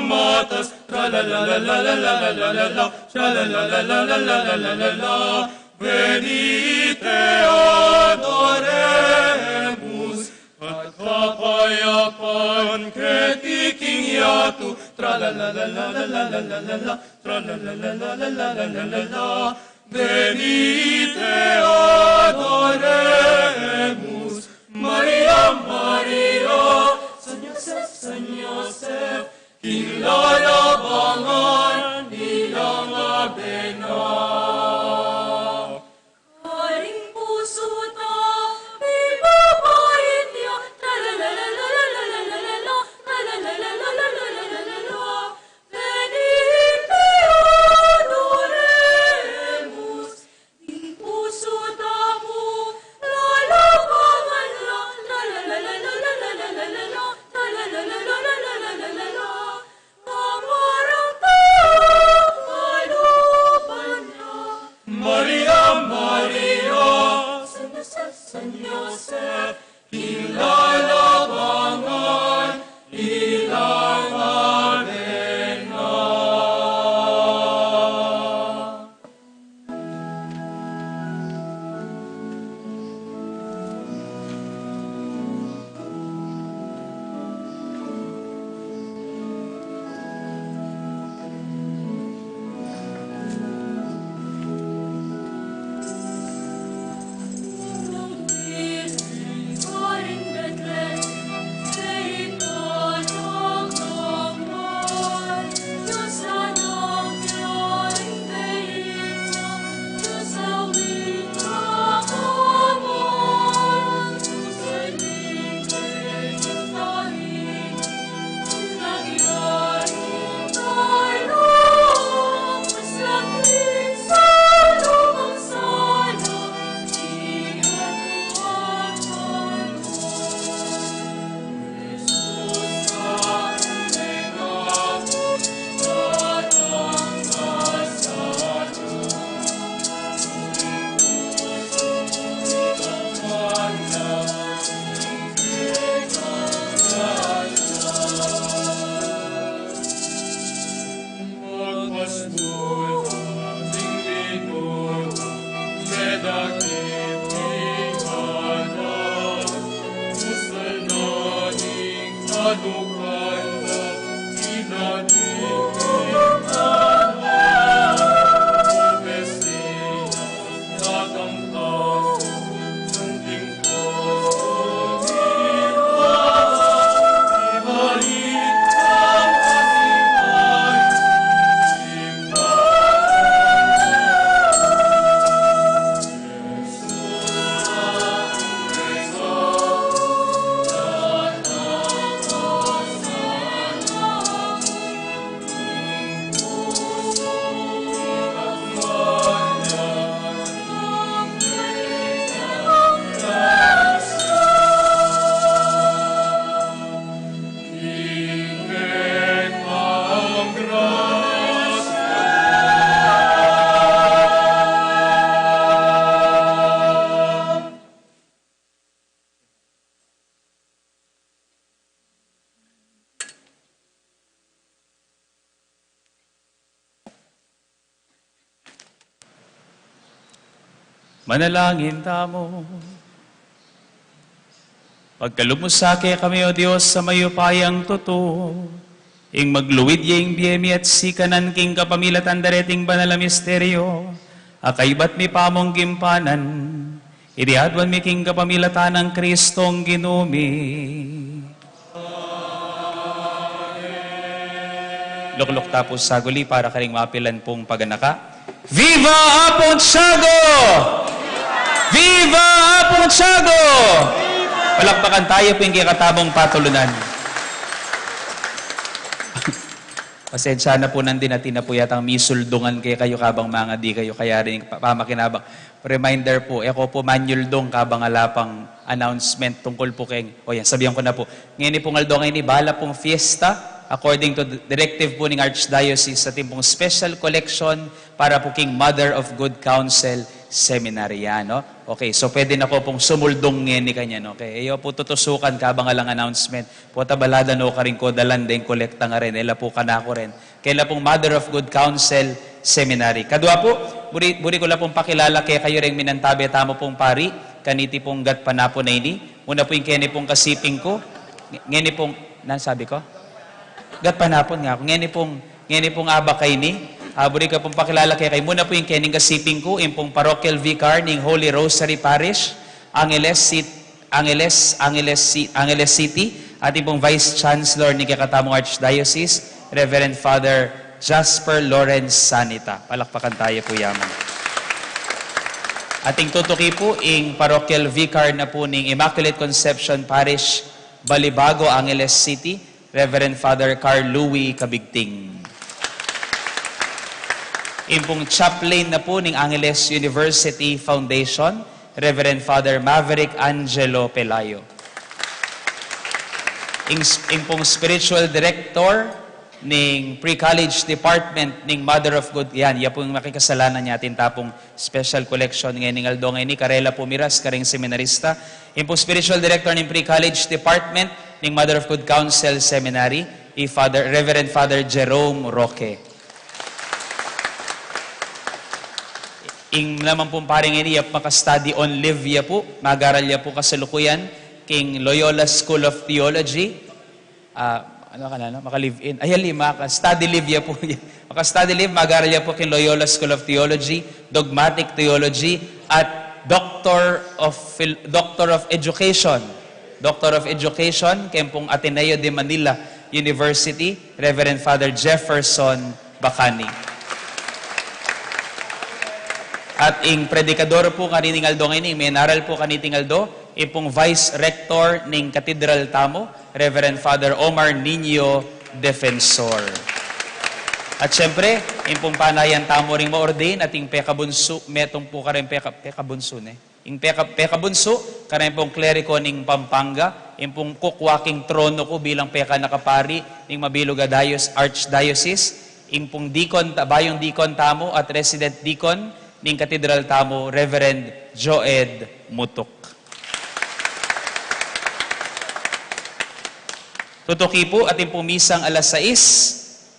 Matas, tra la la la la la la la la la la, tra la la la la la la la la la. Venite, adoremus, at kapayapan keti king yatu, tra la la la la la la la la la la, tra la la la la la la la la la la. Venite, adoremus, Maria, Maria, San Josef, San Josef, king lalabangan, ilang abe na. Karing pusu ta, bibabait ya, tra la la la la la la la la la, tra la la la la la la la la la la. Venite, adoremus, ing pusu tamu, lalabangan la, la la la la la la la la la la, la la la la la la la la la la. Kamarang ta, kaluban na. Maria, Maria, San Josef, San Josef, king lalabangan, ilang abe na. Manalangin tamu. Pagkalub mu sa kekami, O Dios, a mayupayang tutu, ing magluid ya ing bie mi at sikanan king kapamilatan dareting banal a misteryo, a kaybat mi pamung gimpanan, iti aduan mi king kapamilatan nang Kristong Ginu mi. Lukluk ta pu saguli para karing mapilan pung paganaka. Viva Apung Tiago! Viva Apung Tiago! Palakpakan tayu pu ing kekatamung patulunan. Pasensya na pu, nandin atin na pu yatang misuldungan kekayu kabang mangadi kayu, kaya rin pa-, pamakinabang. Reminder pu, e ko pu manyuldung kabang ala pang announcement tungkul pu keng, o yan, sabihan ku na pu. Ngeni pung aldo ngeni, bala pung fiesta, according to the directive pu ning Archdiocese, atin pung special collection para pu king Mother of Good Counsel, Seminary yan, no? Okay, so pwede na ko pung sumuldung ngeni kanyan, no? Okay, e yo pu tutusukan kabang alang announcement. Pota balada no karin ko dalan deng kolekta ngeni, e la pu kanaku rin. Keng la pung Mother of Good Counsel Seminary. Kadua pu, buri, buri ku la pung pakilala kekayu reng minantabe tamu pung pari, kaniti pung gatpanapun a ini. Muna pu ing keni pung kasiping ku, nge-, ngeni pung, nan sabi ku? Gatpanapun nga pu. Ngeni pung, ngeni pung abak a ini, ah, buri ku pung pakilala kekayu. Muna pu ing keni kasiping ku, ing pung parochial vicar ning Holy Rosary Parish, Angeles City, Angeles, Angeles Ci-, Angeles City, at ing pung Vice Chancellor ning kekatamung Archdiocese, Reverend Father Jasper Lawrence Sanita. Palakpakan taya pu yaman. At ing tutuki pu, ing parochial vicar na pu ning Immaculate Conception Parish, Balibago, Angeles City, Reverend Father Carl Louis Cabigting. Ing pung chaplain na pu ning Angeles University Foundation, Reverend Father Maverick Angelo Pelayo. Ing, ing pung spiritual director ning pre-college department ning Mother of Good, yan, ya pu ing makikasalanan ya atin ta pung special collection ngening aldo ngeni, karela pu miras kareng seminarista. Ing pung spiritual director ning pre-college department ning Mother of Good Counsel Seminary, i Father, Reverend Father Jerome Roque. Ing naman pung pari ngeni, ya pu maka-study on leave ya pu, mag-aral ya pu kasalukuyan king Loyola School of Theology. Ah, ano ka na, no? Maka-live-in. Ay, ali, maka-study leave ya pu. Maka-study leave, mag-aral ya pu king Loyola School of Theology, Dogmatic Theology, at Doctor of Phil-, Doctor of Education. Doctor of Education, keng pung Ateneo de Manila University, Reverend Father Jefferson Bacani. At ing predikador pu kaniting aldo ngeni, ing menaral pu kaniting aldo, ing pung Vice Rector ning Katedral tamu, Reverend Father Omar Niño Defensor. At siyempre, ing pung panayan tamu ring ma-ordain at ing pekabunsu, metung pu kareng peka-, pekabunsu, ne? Ing peka-, pekabunsu, kareng pung kleriko ning Pampanga, ing pung kukwa king trono ku bilang pekanakapari ning mabilug a dios-, archdiocese, ing pung deacon ta-, bayung deacon tamu at resident deacon ning katedral tamu, Reverend Joed Mutuk. Tutuki pu, atin pung misang alas sais,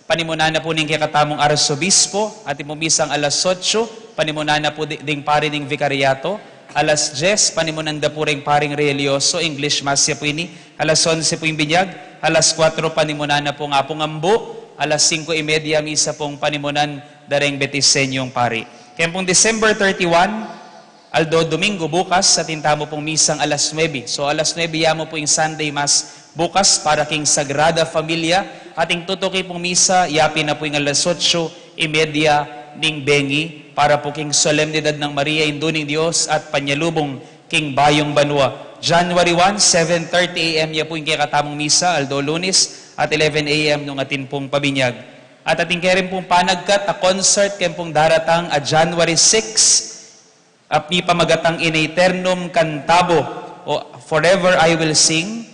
panimunan na pu ning kekatamung arsobispo, atin pung misang alas otso, panimunan na pu di-, ding pari ning vikaryato, alas dyes, panimunan da pu ring paring relihiyoso, English Mass ya pu ini, alas onse pu ing binyag, alas kuwatro, panimunan na pu ing Apung Ambu, alas singko y media, misa pung panimunan da reng Betisenyung pari. Keng pung December thirty-one, aldo Domingo bukas, atin tamu pung misang alas nuebe. So, alas nuebe ya mu pu ing Sunday Mass bukas para king Sagrada Familia, at ing tutuki pung misa, yapin na pu ing alas otso y media ning bengi para pu king Solemnidad nang Maria, Indu ning Dios at Panyalubung king Bayung Banua. January one, seven thirty A M ya pu ing kekatamung misa, aldo Lunes, at eleven A M nung atin pung pabinyag. At atin kaya rin pung panagkat a concert keng pung daratang a January six, a mipamagatang In Aeternum Cantabe, o Forever I Will Sing,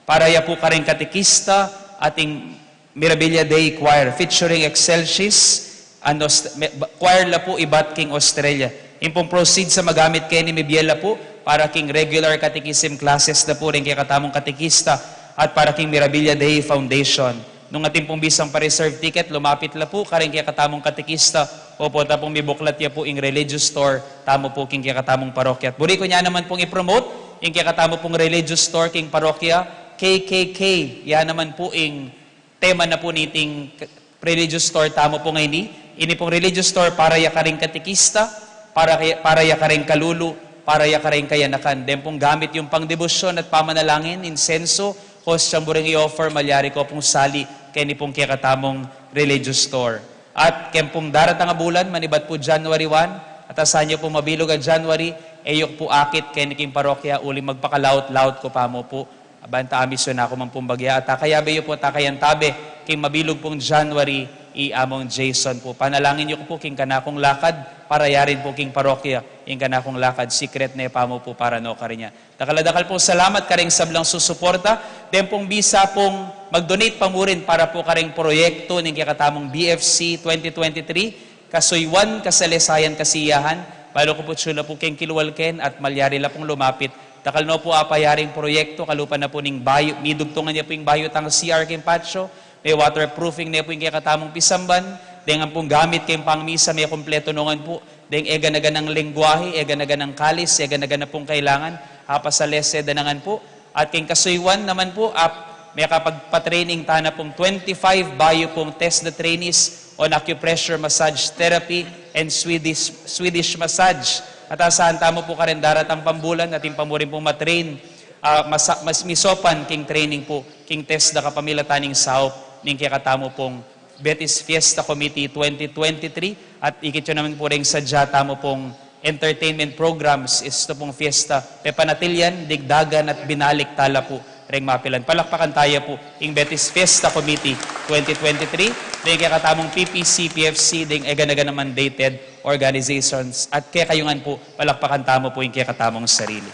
para ya pu kareng katekista at ing Mirabilia Dei Choir, featuring Excelsis, and Aust-, me-, ba-, choir la pu ibat king Australia. Ing pung proceeds a magamit keni mibie la pu para king regular catechism classes da pu ring kekatamung katekista at para king Mirabilia Dei Foundation. Nung atin pung bisang pa-reserve ticket, lumapit la pu kareng kekatamung katekista, o pota pung mibuklat ya pu ing religious store tamu pu king kekatamung parokya. At buri ku nya naman pung i-promote ing kekatamu pung religious store king parokya, K K K. Ya naman pu ing tema na pu niting k-, religious store tamu pu ngeni. Ini pung religious store para ya karing katekista, para kay-, para ya karing kalulu, para ya karing kayanakan. Deng pung gamit yung pangdebosyon at pamanalangin, insenso, hostyang buring i-offer, malyari ko pung sali keni pung kekatamung religious store. At keng pung daratang a bulan, manibat pu January one, at asan yu pu mabilug a January, e yu pu akit keni king parokya, uling magpakalaut-laut ku pa mu pu. Banta amisu na ku man pung bagya, at akayabe yu pu, at akayantabe king mabilug pung January, i Among Jason pu. Panalangin yu pu king kanakung lakad, para yarin pu king parokya ing kanakung lakad, secret ne pa mu pu para no karinya. Dakal a dakal pung salamat karing sablang susuporta, deng pung bisa pung mag-donate pa mu rin para pu karing proyekto ning kekatamung B F C twenty twenty-three, Kasuyuan, Kasalisayan, Kasiyahan, Balu ku pu, atsu la pu keng kilwal ken at malyari la pung lumapit. Dakal no pu apayaring proyektu, kalupa na pu ning bayu, midugtungan ne pu ing bayu tang C R keng patio, me waterproofing ne pu ing kekatamung pisamban, deng ampong gamit keng pangmisa, me kumpletu no ngan pu, deng e gana-ganang lengguahe, e gana-ganang kalis, e gana-gana pung kailangan, apasalese da na ngan pu, at keng kasuyuan naman pu, ap, mekapagpa-training tana pung twenty-five bayu pung TESDA trainees on acupressure massage therapy and Swedish, Swedish massage. At asahan tamu pu kareng daratang pambulan atin pa mu rin pung matrain, ah, masa-, mas misopan king training pu, king TESDA kapamilatan ning saup ning kekatamu pung Betis Fiesta Committee twenty twenty-three, at ikit yu naman pu reng sadya tamu pung entertainment programs, istu pung fiesta, pepanatilian, digdagan at binalik tala pu reng mapilan. Palakpakan taya pu ing Betis Fiesta Committee twenty twenty-three, deng kekatamung P P C, P F C, deng e gana-gana mandated organizations, at kekayu ngan pu, palakpakan tamu pu ing kekatamung sarili.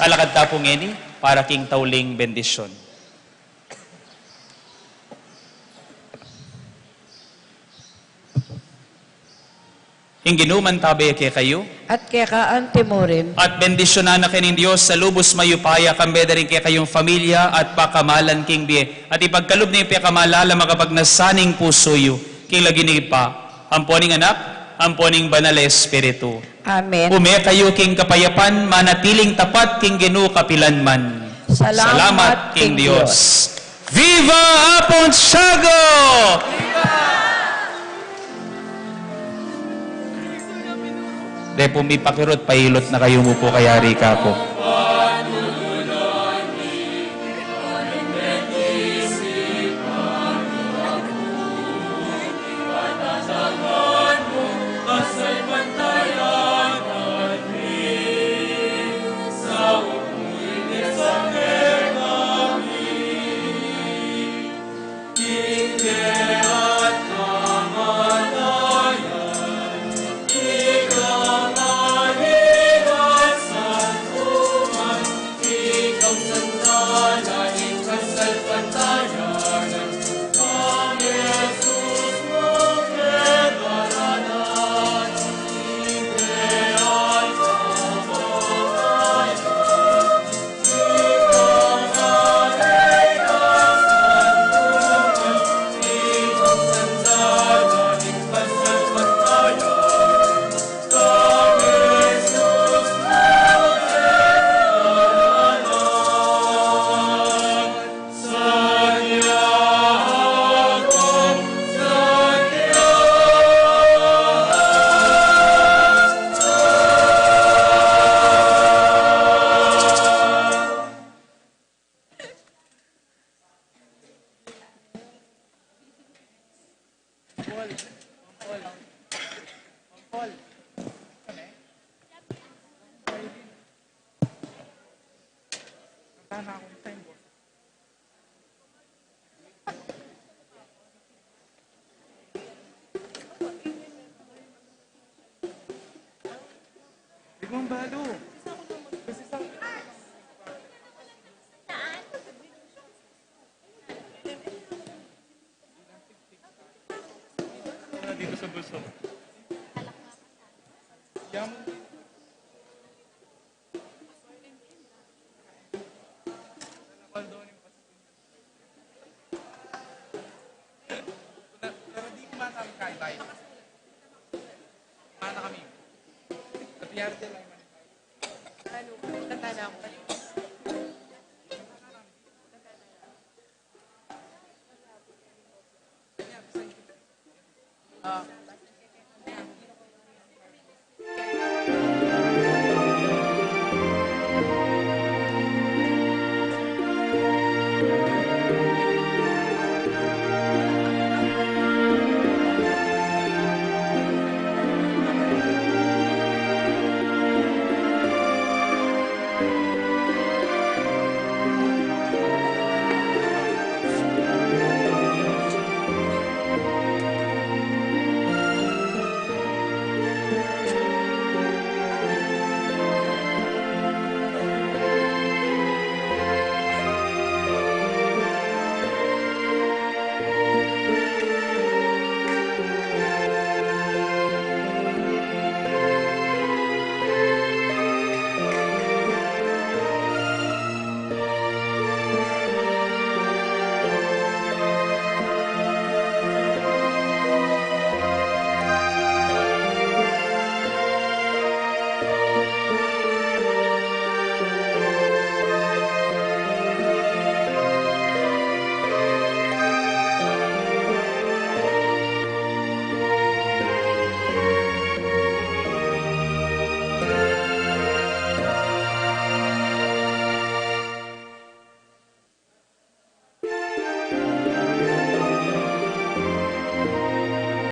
Alakad ta pu ngeni para king tauling bendisyun. Ing Ginu mantabe kekayu. At keka anti mu rin. At bendisyunan na kayu ning Dios a lubus mayupaya, kambe da rin kekayung familia at pakamalan king bie. At ipagkalub ne ing pekamal-alang makapagnasa ning pusu yu, king lagyu ning Ibpa, ampo ning Anak, ampo ning Banal a Espiritu. Amen. Ume kayu king kapayapan, manatiling tapat king Ginu kapilan man. Salamat king Dios. Viva Apung Tiago! De pu mipakirut, pailut na kayu mu pu kayari kaku. Di ko ang balo. Kasi sa dito sa bulsa. Yaman. Although, Pero di kumana kami kay bay. Kumana kami. At yari din lang. Ano, tatala ko.